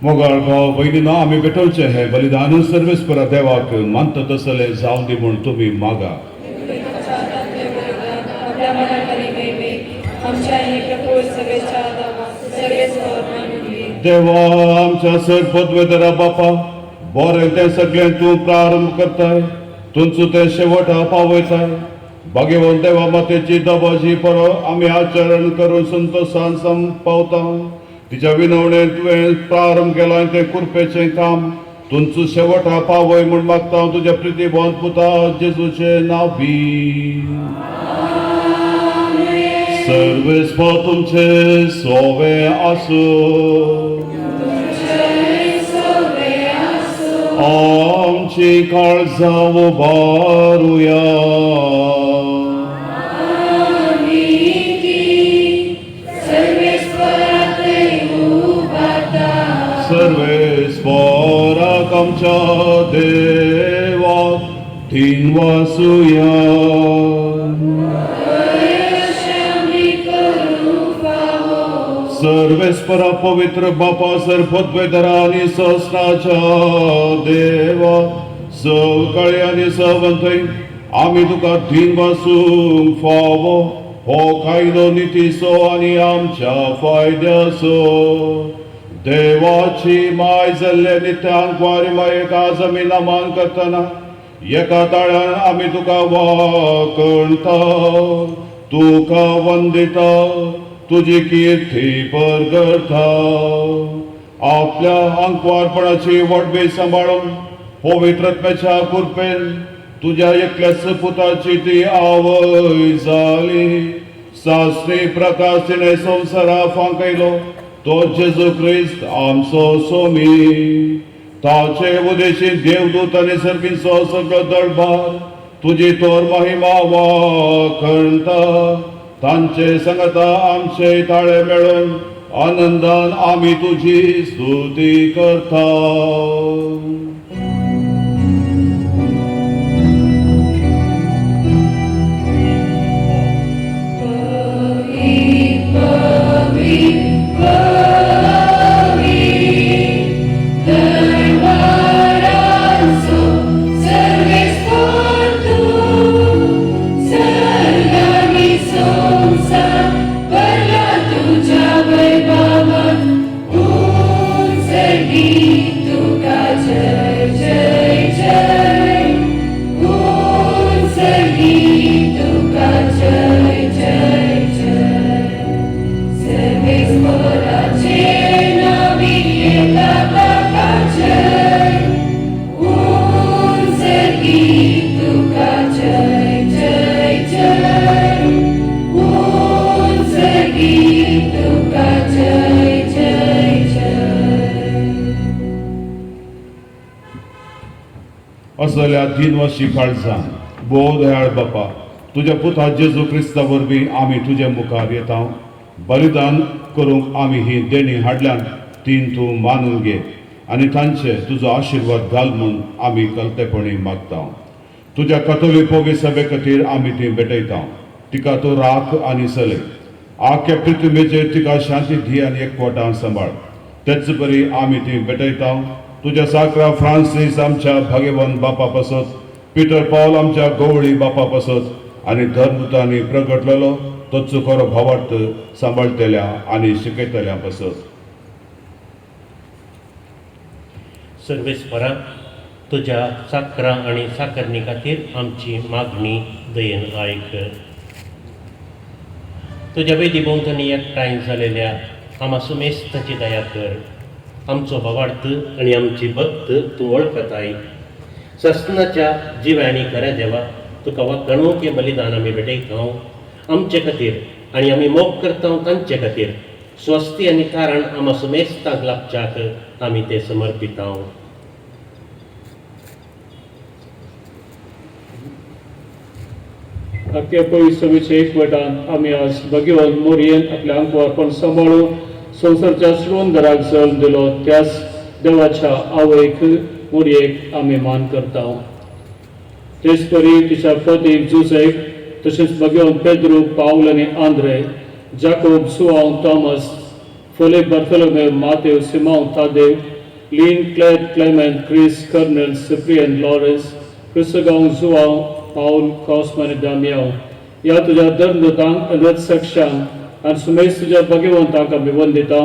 A: मोगाळ भाव भयणीनो, आमी भेटोवचें हें बलिदान सर्वेस्परा देवाक मानता तसलें जावं दी म्हूण तुमी मागा. देवा आमच्या सर पदवेदरा बापा, बरें तें सगळें तूं प्रारंभ करताय, तुमचो तें शेवटा पावयताय. भाग्यवंत देवा मातेची दबाजी परो आमी आचरण करून संतोशान पावता. तिच्या विनवणेन तुवें प्रारंभ केला तें कुरपेचें काम तुमचो शेवटा पावय म्हूण मागता तुज्या प्रितीबोन पुता जेजूचें नांव बी. सर्वेस्पर तुमचे सोवे आसूं. आमची काळजां उबारुया. सर्वेस्पराक आमच्या देवाक तीन वासुया. सर्वेस्परा पवित्र बापा सर पदवेदरा आनी सहस्राच्या देवा सकाळी आनी सवंतय आमी तुका धीन वासूंक फावो हो कायदो नितीचो आनी आमच्या फायद्याचो. देवाची माय जाल्ले नित्यान कुवारी मायेक आज आमी नमन करतना एका ताळ्यान आमी तुका वाकणता, तुका वंदिता, तुजी किर्ती परगटा. आपल्या आंकवारपणाची वडबी सांबाळून पवित्रत्म्याच्या कृपेन तुज्या एकल्याच पुताची ती आवय जाली. सासणी प्रकाश तिणें संवसारा फांकयलो तो जेजू क्रिस्त आमचो सोमी. ताचे उदेशी देवदूत आनी सर्गींचो सगळो दळभार तुजी तोर महिमा वाखणता. तांचे संगता आमचे ताळे मेळून आनंदान आमी तुजी स्तुती करता. असल्या दिनवाशी काळजान भोव दयाळ बापा, तुज्या पुता जेजू क्रिस्ता वरवीं आमी तुज्या मुखार येता. बलिदान करूंक आमी ही देणी हाडल्यान तीन तूं मानून घे आनी तांचे तुजो आशिर्वाद घाल म्हूण आमी कलतेपणी मागता. तुज्या कथोलीक पवित्र सभे खातीर आमी ती भेटयता. तिका तूं राख आनी चलय. आख्या पृथ्वीचेर तिका शांती दी आनी एकवटान सांबाळ. तेच परी आमी ती भेटयता तुज्या साकरा फ्रांसीस आमच्या भाग्यवंत बापा पासत, पिटर पावल आमच्या गवळी बापा पासत आनी धर्मदूतांनी प्रगटलेलो तोच खरो भावार्थ सांबाळटल्या आनी शिकयतल्या पासत.
E: सर्वेस्परा तुज्या साकरा आनी साकरणी खातीर आमची मागणी दयेन आयक. तुज्या वेदी भोंवतणी एकठांय जालेल्या आमा सुमेस्ताची दया कर. आमचो भावार्थ आनी आमची भक्त तूं वळखताय. ससनाच्या जिव्या आनी खऱ्या देवा, तुका वागणूक हें बलिदान आमी भेटयता आमचे खातीर आनी आमी मोग करता तांचे खातीर. स्वस्ती आनी तारण आमा सुमेस्तांक लाभच्याक आमी तें समर्पिता.
G: आख्या पवित्र सभेच्या एकवटान आमी आज भगवान मोरयेन आपल्या आंकवारपण सांबाळून संवसारच्या श्रोंदराक जल्म दिलो त्याच देवाच्या आवयक मोरयेक आमी मान करता. तेच परी तिच्या पतीक जुजेक, तशेंच भगवान पेद्रू, पावल आनी Andre, Jakob, Suvanv, Thomas, Fole, Bartolomev, Matev, Simanv, Tadev, Lin, Cled, Clement, Chris, Colonel, Cyprian, Lawrence, Cristogang, Joao, Paul, Cosma आनी दामियांव ह्या तुज्या धर्मदूतांक आनी साक्षांक आनी सुमेश तुज्या भाग्यवंतांक आमी वंदिता.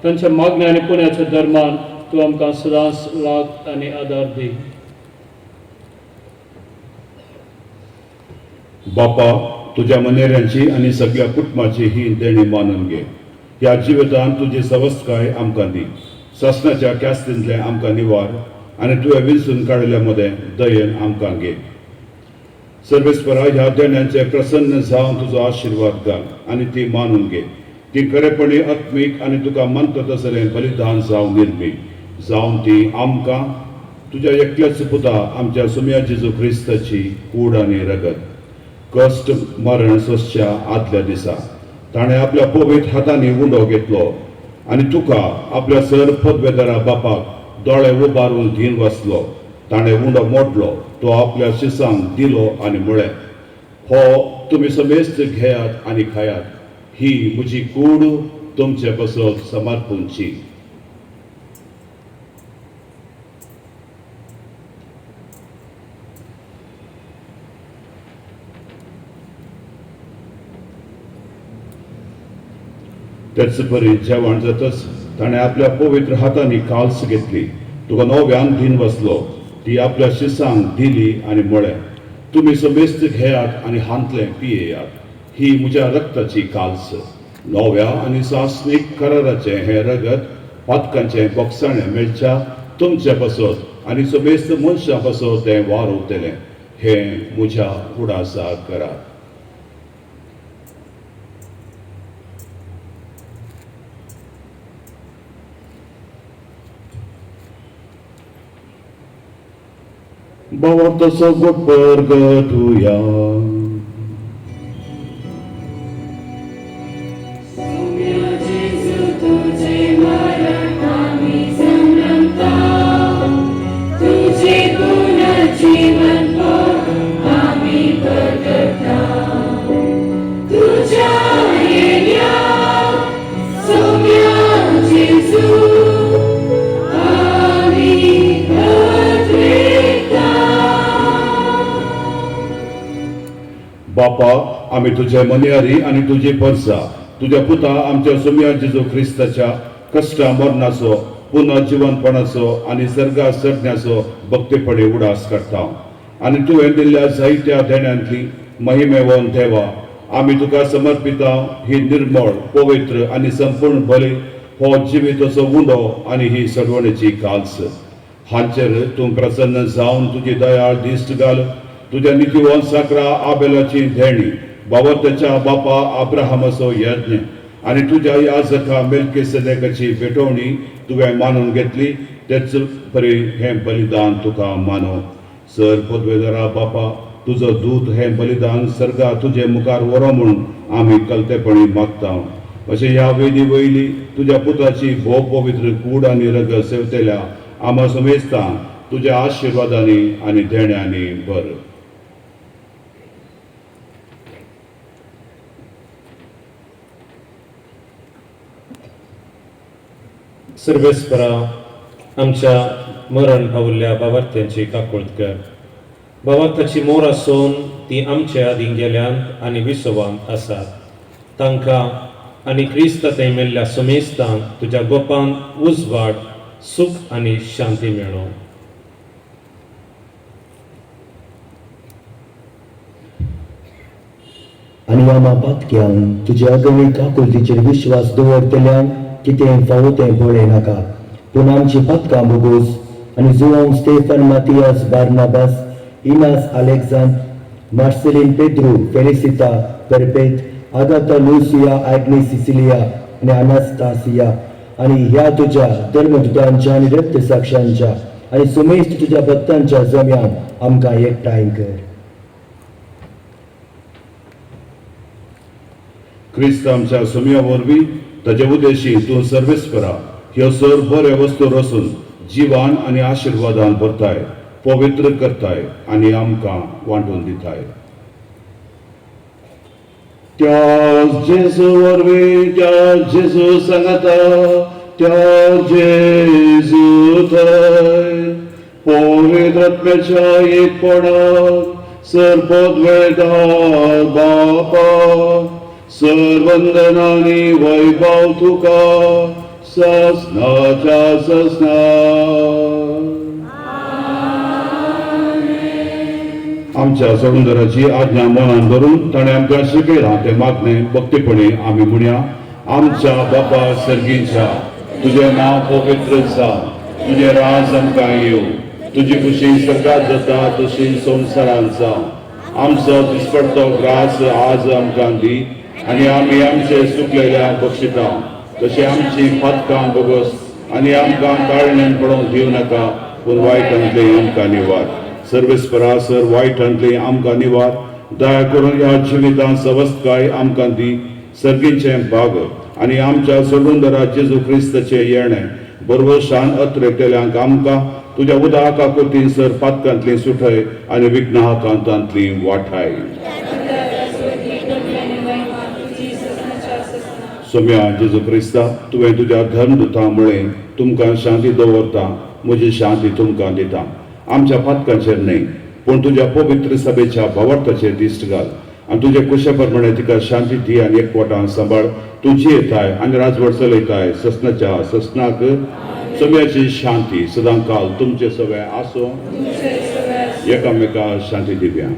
G: तांच्या मागण्या आनी पुण्याच्या धर्मान तूं आमकां सदांच लाग आनी आदार दी.
A: बापा, तुज्या मनेऱ्यांची आनी सगळ्या कुटुंबाची ही देणी मानून घे. ह्या जिवितांत तुजी सवस्तकाय आमकां दी. सासणाच्या क्यास्तींतलें आमकां निवार आनी तुवें विंचून काडिल्ल्या मदें दयेन आमकां घे. सर्वेस्परा, ह्या देण्यांचे प्रसन्न जावन तुजो आशिर्वाद घाल आनी ती मानून घे. ती खरेपणी आत्मीक आनी तुका मानता तसलें बलिदान जावन निर्मी जावन ती आमकां तुज्या एकल्याच पुता आमच्या सुम्या जेजू क्रिस्ताची कूड आनी रगत कश्ट मरण सोंसच्या आदल्या दिसा ताणें आपल्या पवित्र हातांनी उंडो घेतलो आनी तुका आपल्या सर पदवेदारा बापाक दोळे उबारून धीन वाचलो. ताणें उंडो मोडलो, तो आपल्या शिसांक दिलो आनी म्हळें, हो तुमी समेस्त घेयात आनी खायात, ही म्हजी कूड तुमचे पासत समर्पूंची. तेच परी जेवण जातच ताणें आपल्या पवित्र हातांनी काल्स घेतली, तुका नव्यान धीन बसलो, ती आपल्या शिसांक दिली आनी म्हळें, तुमी समेस्त घेयात आनी हांतलें पियेयात, ही म्हज्या रक्ताची काल्स. नव्या आनी सासणीक कराराचें हें रगत पातकांचें बोगसाणें मेळच्या तुमचे पासत आनी समेस्त मनशां पासत तें वारवतलें. हें म्हज्या उडासाक करात. भावार्थाचो परगटुया. बापा, आमी तुजे मनियारी आनी तुजी परसा तुज्या पुता आमच्या सुम्या जेजू क्रिस्ताच्या कश्टा मरणाचो पुनर्जिवनपणाचो आनी सर्गा चडण्याचो भक्तीपणी उडास करता आनी तुवें दिल्ल्या जायत्या देण्यांतली महिमेवन देवा आमी तुका समर्पिता ही निर्मळ पवित्र आनी संपूर्ण बली हो जिविताचो उंडो आनी ही सडवणेची काल्स हांचेर तूं प्रसन्न जावन तुजी दयाळ दिश्ट घाल. तुज्या नितीवन साकरा आबेलाची देणी बाबा बापा अब्राहमाचो यज्ञ आनी तुज्या याजका मेलकेसदेकाची भेटवणी तुवें मानून घेतली तेच परी हें बलिदान तुका मानो. सर पदवेदारा बापा, तुजो दूत हें बलिदान सर्गा तुजे मुखार व्हरो म्हूण आमी कलतेपणी मागता. अशें ह्या वेदी वयली तुज्या पुताची भोव पवित्र कूड आनी रगत सेवतेल्या आमा समेस्तां तुज्या आशिर्वादांनी आनी देण्यांनी भर.
H: सर्वेस्परा, आमच्या मरण पावल्ल्या बाबार्थ्यांची काकुळत कर. बाबार्थाची मोर आसून ती आमच्या आदीं गेल्यांत आनी विसवांत आसात. तांकां आनी क्रिस्त थंय मेल्ल्या समेस्तांक तुज्या गोपान उजवाड, सुख आनी शांती मेळो.
I: आनी आमा पातक्यांक तुज्या अगणी काकुळतीचेर विश्वास दवरतल्यांक कितें फावो तें पळय नाका, पूण आमची पातकां बोगोस आनी Joao, Stephen, Matias, Barnabas, Inas, Alexand, Marcelin, Pedro, Felicita, Perpet, Agatha, Lucia, Agnes, Cecilia आनी अनास्तासिया आनी ह्या तुज्या धर्मदूतांच्या आनी रक्तसाक्षांच्या आनी सुमेस्त तुज्या भक्तांच्या जम्यान आमकां एकठांय कर.
A: क्रिस्त आमच्या सुम्या वरवीं ताजे उद्देशी तूं सर्वेस्परा ह्यो सर बऱ्यो वस्तू रसून जिवान आनी आशिर्वादान भरताय, पवित्र करताय आनी आमकां वांटून दिताय. त्या जेजू वरवीं, त्या जेजू सांगता, त्या जेजू थंय पवित्र आत्म्याच्या एकपणात सर्वोद्वेदार बापा सर्वंदनानी वैभव तुका ससनाच्या ससना. आमच्या समुद्राची आज्ञा मनान धरून ताणें आमकां शिकयलां तें मागणें भक्तीपणी आमी म्हणया. आमच्या बापा सर्गीच्या, तुजें नांव पवित्र जावं, तुजें राज आमकां येवं, तुजी खुशी स्वर्गात जाता तशी संवसारांत जावं. आमचो दिसपडतो ग्रास आज आमकां दी आनी आमी आमचे सुकलेल्या बक्षिता तशें आमची पातकां बगस आनी आमकां ताळण्यान पडोवंक दिवं नाका, पूण वायटांतलें आमकां निवार. सर्वेस्परा सर वायटांतलें आमकां निवार. दया करून ह्या जिवितांत सवस्तकाय आमकां दी. सर्गीचें भाग आनी आमच्या सोडून जेजू क्रिस्ताचें येणें बरोबर शान अत्रेकलेल्यांक आमकां तुज्या उदका कुतीन सर पातकांतली सुठय आनी विघ्नाकांतांतली वाठाय. सोम्या जेजू क्रिस्ता, तुवें तुज्या धर्मदुता मुळे तुमकां शांती दवरता, म्हजी शांती तुमकां दिता. आमच्या पातकांचेर न्हय पूण तुज्या पवित्र सभेच्या भावार्थाचेर दिश्ट घाल आनी तुजे कुशे प्रमाणे तिका शांती दी आनी एकवटान सांबाळ. तूं जियेताय आनी राजवट चलयताय ससनाच्या ससनाक. सोम्याची शांती सदां काल तुमचे सगळे आसूं. एकामेका शांती दिवया.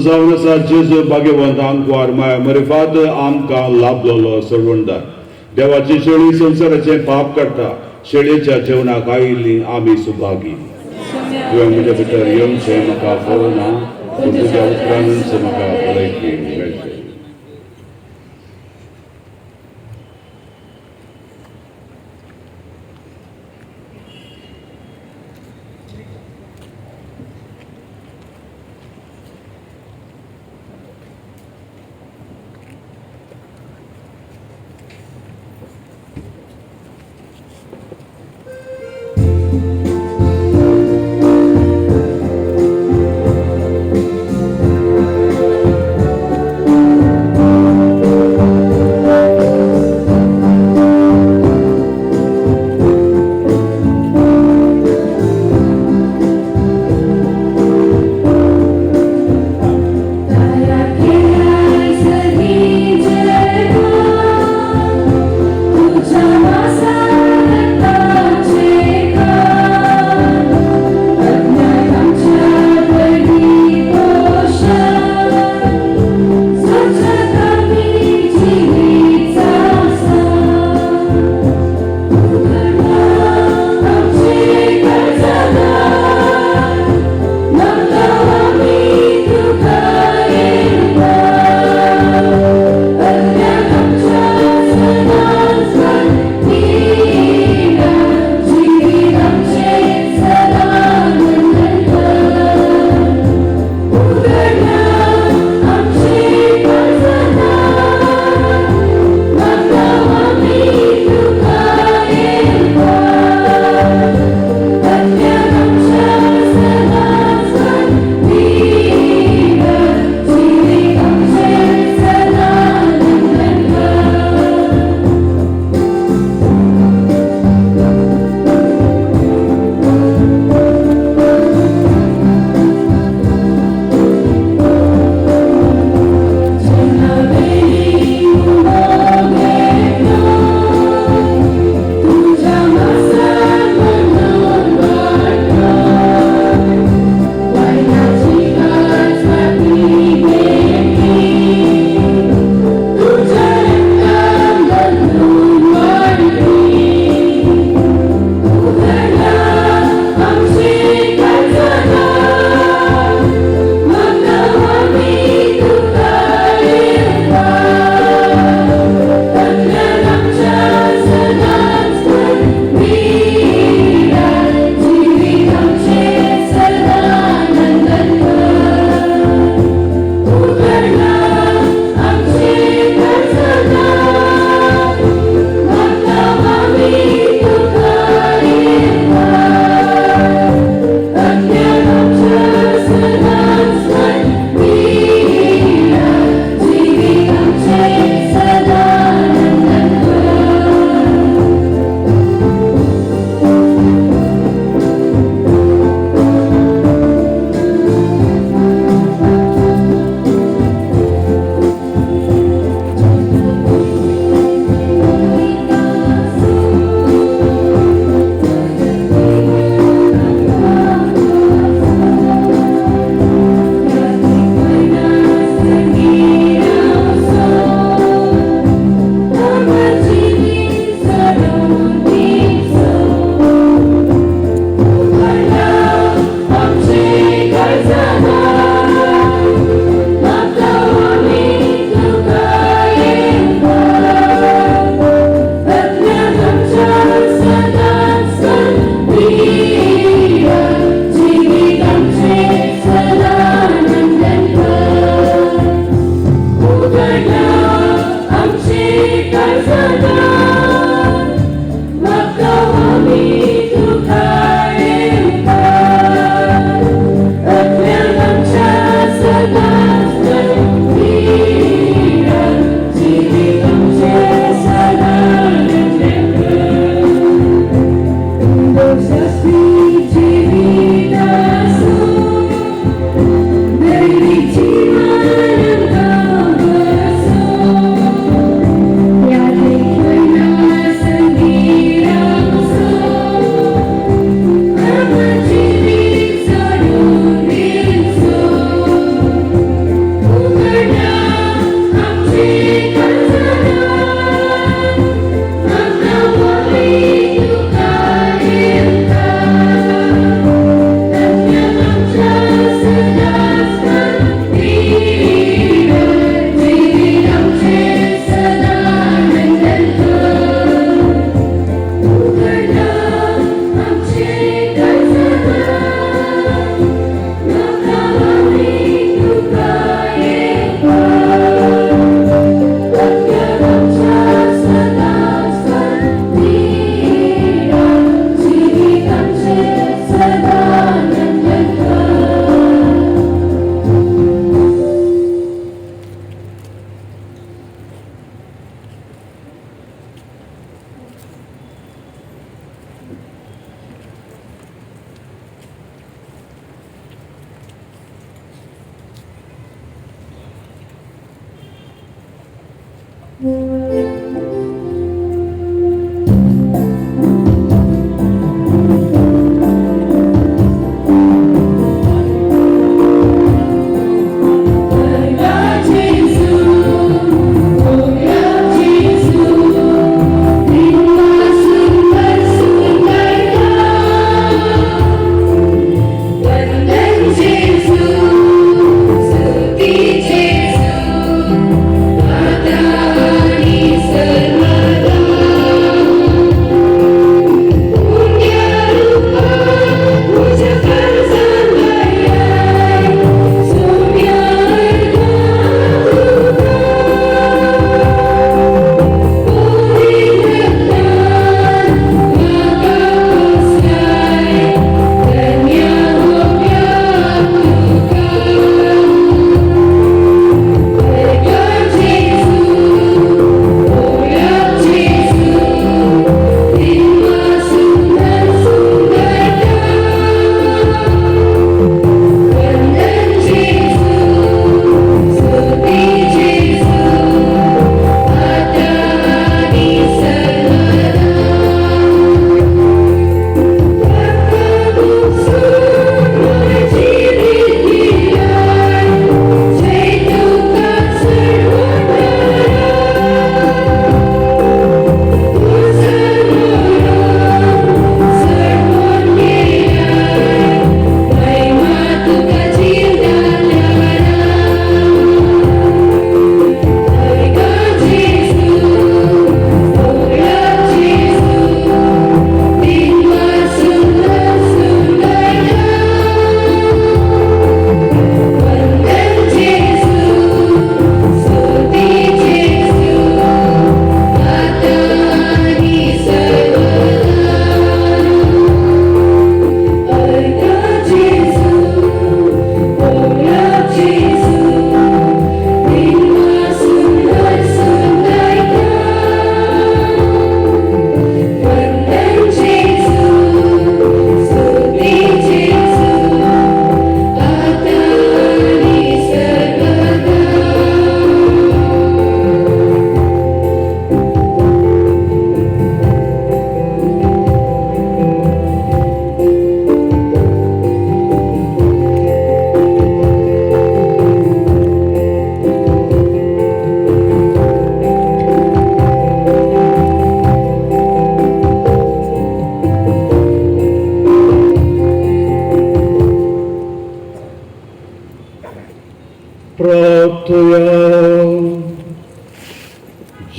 A: जावन आसा जेजू भाग्यवंत आंकवार माया मरिफाद आमकां लाभलेलो सोडवणदार. देवाची शेळी संवसाराचें पाप काडटा, शेळयेच्या जेवणाक आयिल्ली आमी सुभागी. तुवें म्हज्या भितर येवचें म्हाका कळना, पूण तुज्या उपरांतच म्हाका भलायकी मेळटली.
C: Thank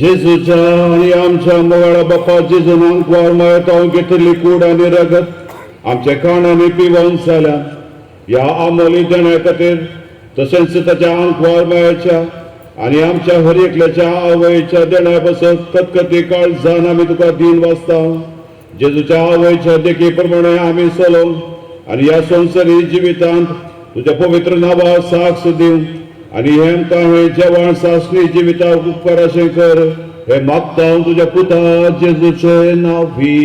A: जेजूच्या आनी आमच्या मोगाळा बापा जेजून आंकवार मायतांव घेतिल्ली कूड आनी रगत आमच्या खाण आनी पिवन जाल्या ह्या आमोली देण्या खातीर तशेंच ताच्या आंकवार मायाच्या आनी आमच्या हर एकल्याच्या आवयच्या देण्या पासत कतकती काळ जावन आमी तुका दीन वाचता. जेजूच्या आवयच्या देखी प्रमाणे आमी चलोवंक आनी ह्या संवसारी जिवितांत तुज्या पवित्र नांवा साक्ष दिवंक आनी हें आमकां हें जेवण सासणी जिविताक उपकाराशें कर हें मागता हांव तुज्या पुता जेजूचे नांवी.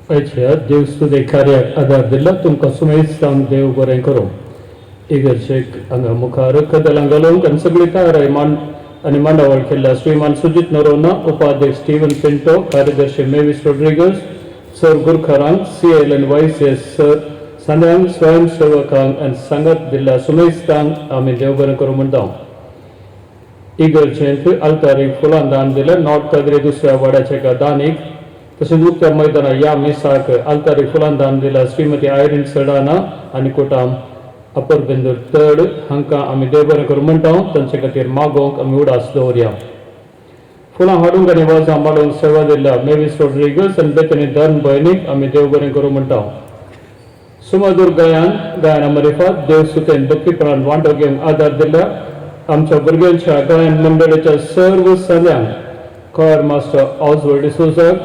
G: आयच्या देव स्तुती कार्याक आदार दिला तुमकां सुमेस्तांक देव बरें करूं. इगर्जेक हांगा मुखार कदलां घालूंक आनी सगळी तयाराय मान आनी मांडावळ केल्ल्या श्रीमान सुजीत नरोना, उपाध्यक्ष स्टीवन पिंटो, कार्यदर्शी मेवीस रोड्रिगस, सर गुरखरांक, सी एल आनी वायस एस सर सांद्यांक, स्वयंसेवकांक आनी सांगात दिल्ल्या सुमेस्तांक आमी देव बरें करूं म्हणटा. इगर्जेंत आल्तारीक फुलां दान दिलें नॉर्थ कादरी दुसऱ्या वाड्याच्या एका दानीक. तशेंच उक्त्या मैदाना ह्या मिसाक आल्तारीक फुलां दान दिला श्रीमती आयरीन सडाना आनी कोटाम अपर बेंदूर तड हांकां आमी देव बरें करूं म्हणटा. तांचे खातीर मागोवंक आमी उडास दवरया. फुलां हाडूंक आनी वाजां माडूंक सेवा दिल्ल्या मेवीस रोड्रिगस आनी बेतनी धर्म भयणीक आमी देव बरें करूं म्हणटा. सुमधूर गायन गायना मरिफात देव सुतेन भक्तीपणान वांटो घेवंक आदार दिल्ल्या आमच्या भुरग्यांच्या गायन मंडळाच्या सर्व सल्यांक कॉयर मास्टर ऑजवर्ड डिसोजाक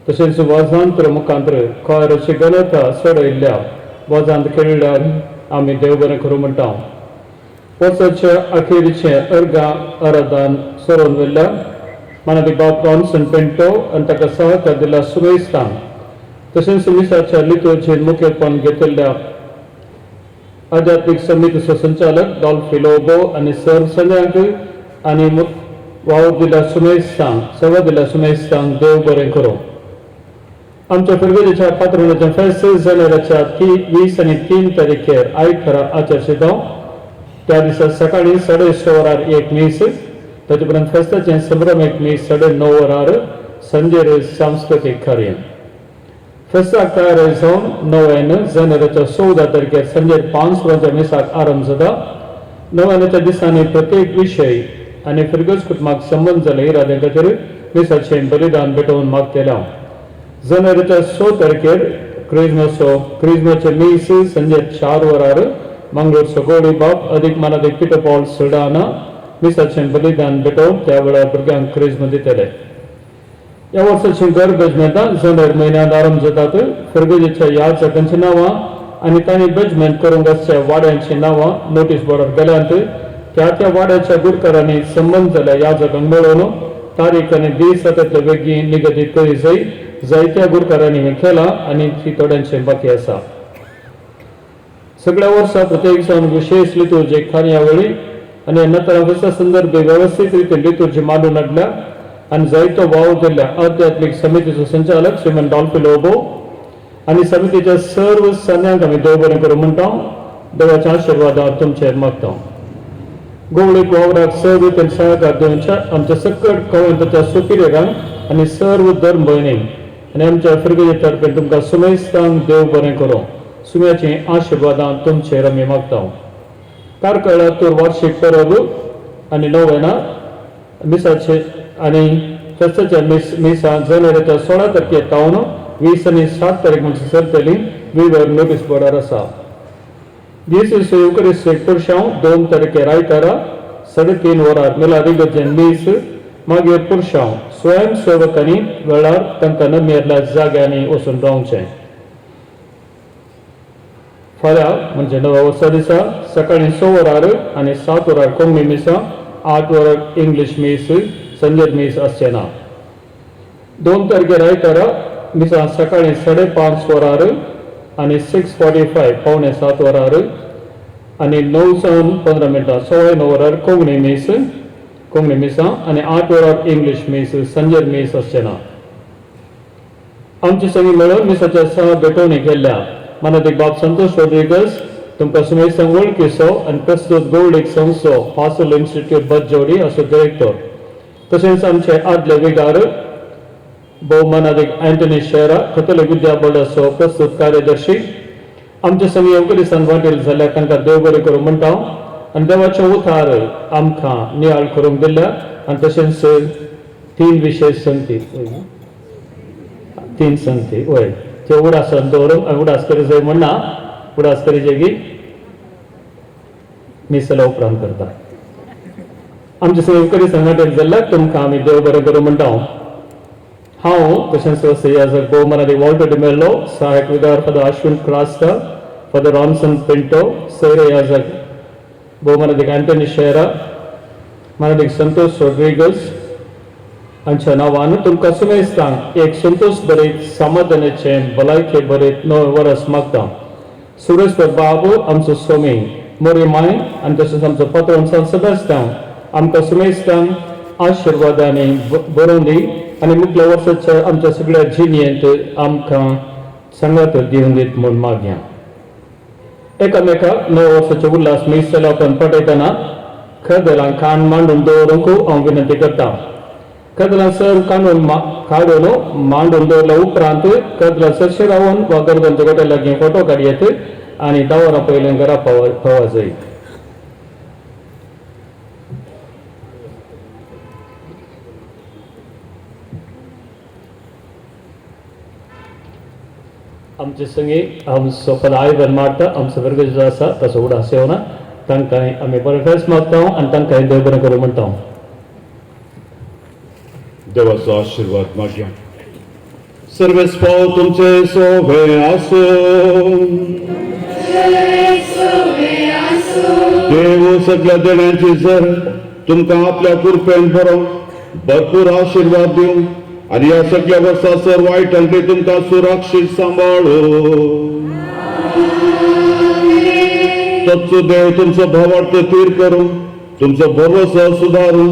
G: तशेंच वाजांत्र मुखांत्र कॉयराची गलता चडयल्ल्या वाजांत खेळिल्ल्या आमी देव बरें करूं म्हणटा. वर्साच्या अखेरीचें अर्गां आराधन सरोवन व्हेल्ल्या मानादीक बाब रॉन्सन पेंटो आनी ताका सहकार दिला सुमेस्तांक तशेंच मिसाच्या लितुर्जीन मुखेलपण घेतिल्ल्या आध्यात्मीक समितीचो संचालक डॉल्फी लोबो आनी सर संजयांक आनी वावर दिल्या सुमेस्तांक सेवा दिल्या सुमेस्तांक देव बरें करूं. आमच्या फिरगेच्या पात्रणाच्या फेस्त जानेराच्या 20 आनी 3 तारखेर आयतारा आचरचे. त्या दिसा सकाळी 6:30 वरार एक मीस, ताचे उपरांत फेस्ताचें संभ्रम एक मीस 9:30 वरार, संजेर सांस्कृतीक कार्य. फेस्ताक तयार जावन नव्यान जानेराच्या 14 तारखेर संजेर 5 वरांच्या मिसाक आरंभ जाता. नव्यानाच्या दिसांनी प्रत्येक विशय आनी फिरगज कुटुंबाक संबंद जाल्ले इराद्या खातीर मिसाचें बलिदान भेटोवन मागतले. जानेराच्या 6 तारखेर क्रिजमाचें मीस संजेर 4 वरार मंगळूरचो गोडी बाब अदीक मानादीक पिटर पॉल सडाना मिसाचें बलिदान भेटोवन त्या वेळार भुरग्यांक क्रिज्म दितले. ह्या वर्साची गर्भ मेळटा जानेर म्हयन्यांत आरंभ जातात. फिरगजेच्या याचकांची नांवां आनी तांणी बेजमेंट करूंक आसच्या वाड्यांचीं नांवां नोटीस बोर्डार गेल्यांत. त्या त्या वाड्याच्या गुरकारांनी संबंद जाल्ल्या याचकांक मेळोवन तारीख आनी दीस तातूंतले वेगीं निगदीत करी जाय. जायत्या गुरकारांनी हें केलां आनी ती थोड्यांचें बाकी आसा. सगळ्या वर्सा प्रत्येक जावन विशेष लितुर्जी कार्यावळी आनी नंतर फेस्ता संदर्भे वेवस्थीत रितीन लितुर्जी मांडून हाडल्या आनी जायतो वावर दिल्ल्या आध्यात्मीक समितीचो संचालक श्रीमन डॉल्फी लोबो आनी समितीच्या सर्व सन्यांक आमी देव बरें करूं म्हणटा. देवाच्या आशिर्वादान तुमचेर मागता. गोवळीक वावराक सर्व रितीन सहकार दिवच्या आमच्या सकट कवंताच्या सुपिरियरांक आनी सर्व धर्म भयणींक आनी आमच्या फिरगजे तर्फे तुमकां सुमेस्तांक देव बरें करूं. सुम्याचीं आशिर्वादां तुमचेर आमी मागता. कार्कळा तूर वार्षिक परब आनी नोवेना मिसाचे आनी फेस्ताच्या मिसां जानेराच्या 16 तारखे तावन 20 आनी 7 तारीख म्हणचे सरतली विवर नोटीस बोर्डार आसा. दीस युकरिस्टीक पुरशांव 2 तारखेर आयतारा 3:30 वरार मिलाद इगर्जेन मीस, मागीर पुरशांव स्वयंसेवकांनी वेळार तांकां नमेरल्या जाग्यांनी वचून रावचें. फाल्यां म्हणजे नव्या वर्सा दिसा सकाळीं 6 वरार आनी 7 वरार कोंकणी मिसां, 8 वरार इंग्लीश मीस, संजेर मीस आसचें ना. 2 तारखेर आयतारा मिसां सकाळीं 5:30 वरार आनी 6:45 6:45 वरार आनी 9 जावन 15 मिनटां 9:15 वरार कोंकणी मीस, कोंकणी मिसां आनी 8 वरार इंग्लीश मीस, संजेर मीस आसचें ना. आमचे संगी मेळून मिसाच्या सह भेटवणी केल्ल्या मानादीक बाब संतोष रोड्रिगस तुमकां सुमेस्तांक वळखीचो आनी प्रस्तुत गोवळीक संस्थो फासल इन्स्टिट्यूट बज्जोडी असो डिरेक्टर, तशेंच आमचे आदले विगार भोवमानादीक अँटनी शेरा कथोलीक विद्या बोर्डाचो प्रस्तुत कार्यदर्शी आमचे संगी येवकरिसान वांटेल जाल्यार तांकां देव बरें करूं म्हणटा आनी देवाचें उतार आमकां नियाळ करूंक दिल्या आनी तशेंच 3 विशेष संगती 3 संगती वय त्यो उडासान दवरूंक आनी उडास करी जाय म्हणना, उडास करी जाय मिसला उपरांत करता. आमचे संगी येवकरिसान वांटेल जाल्यार तुमकां आमी देव बरें करूं म्हणटा. हांव तशेंच याजक भोवमानादीक वॉल्टर डिमेल्लो, सहायक विगार फादर अश्विन क्रास्ता, फादर रॉन्सन पिंटो, सैरे याजक भोवमानादीक अँटनी शेरा, मानादीक संतोष रोड्रिगस हांच्या नांवान तुमकां सुमेस्तांक एक संतोष बरीत समाधानाचें भलायके बरीत नवें वर्स मागता. सुरेश्वर बाबू आमचो स्वामी मोरी माय आनी तशेंच आमचो पात्रोन सान सेबास्तांव आमकां सुमेस्तांक आशिर्वादांनी बरोवन दी आनी मुखल्या वर्साच्या आमच्या सगळ्या जिणेंत आमकां सांगात दिवन दीत म्हूण मागया. एकामेकाक नव्या वर्साचे उल्हास मीस जाल्या उपरांत पटयतना खदलां कान मांडून दवरूंक हांव विनंती करता. कदलां सर कांडून काडून मांडून दवरल्या उपरांत कदलां सरशे रावन वा गरजांच्या गोट्या लागीं फोटो काडयेत आनी 10 वरां पयलीं घरा पावा जाय. आमचे संगी आमचो फादर आयवन मार्ता आमचो वर्ग जो आसा ताचो उडास येवना तांकां आमी बरें फेस्त मागता आनी तांकां देव बरें करूं म्हणटा.
A: देवाचो आशिर्वाद मागया. सर्वेस्पाव तुमचे सोवे आसूं. देव सगळ्या देण्याची जर तुमकां आपल्या कृपेन बरो भरपूर आशिर्वाद दिवं आनी ह्या सगळ्या वर्सा सर वायटांतली तुमकां सुरक्षीत सांबाळू. तत्सो देव तुमचो भावार्थ थीर करूं, तुमचो भरवसो सुदारूं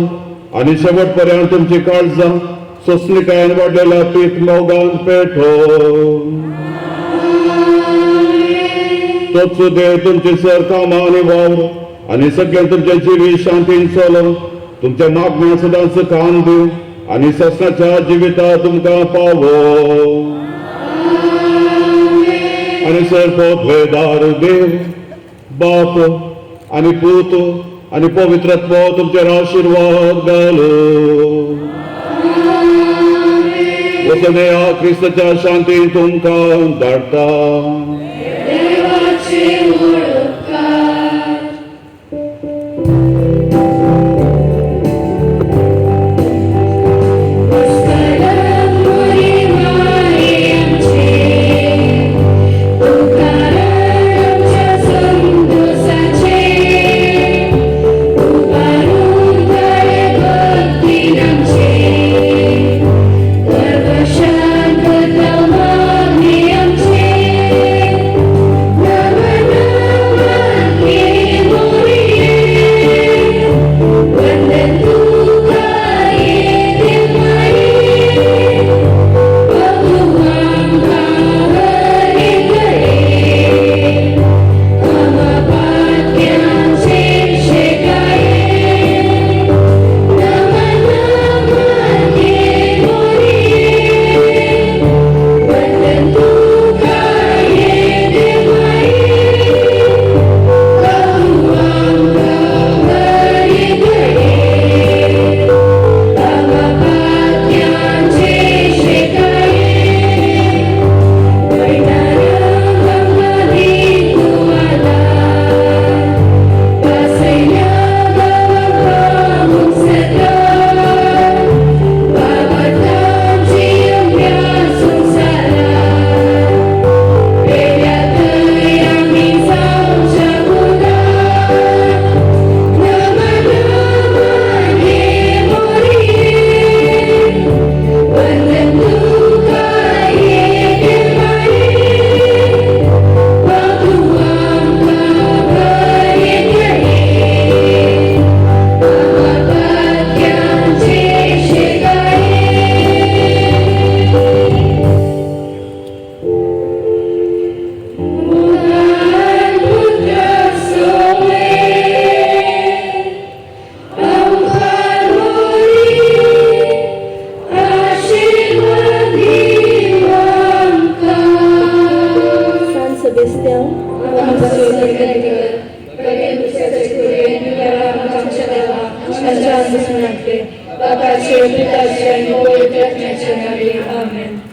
A: आनी शेवट पर्यंत तुमची काळजां सोंसणिकायेन वाडलेल्या पीत मोगान पेठो. तोच देव तुमची सर कामां आनी वावर आनी सगळ्यां तुमच्या जिवीत शांतीन चलो, तुमच्या मागण्या सदांच काम दिवं आनी ससनाच्या जिविता तुमकां पावो. आनी सर पवित्रदार देव बाप आनी पूत आनी पवित्रत्व तुमचेर आशिर्वाद घालो. वचनया क्रिस्ताच्या शांतीन तुमकां धाडटा.
C: Amen.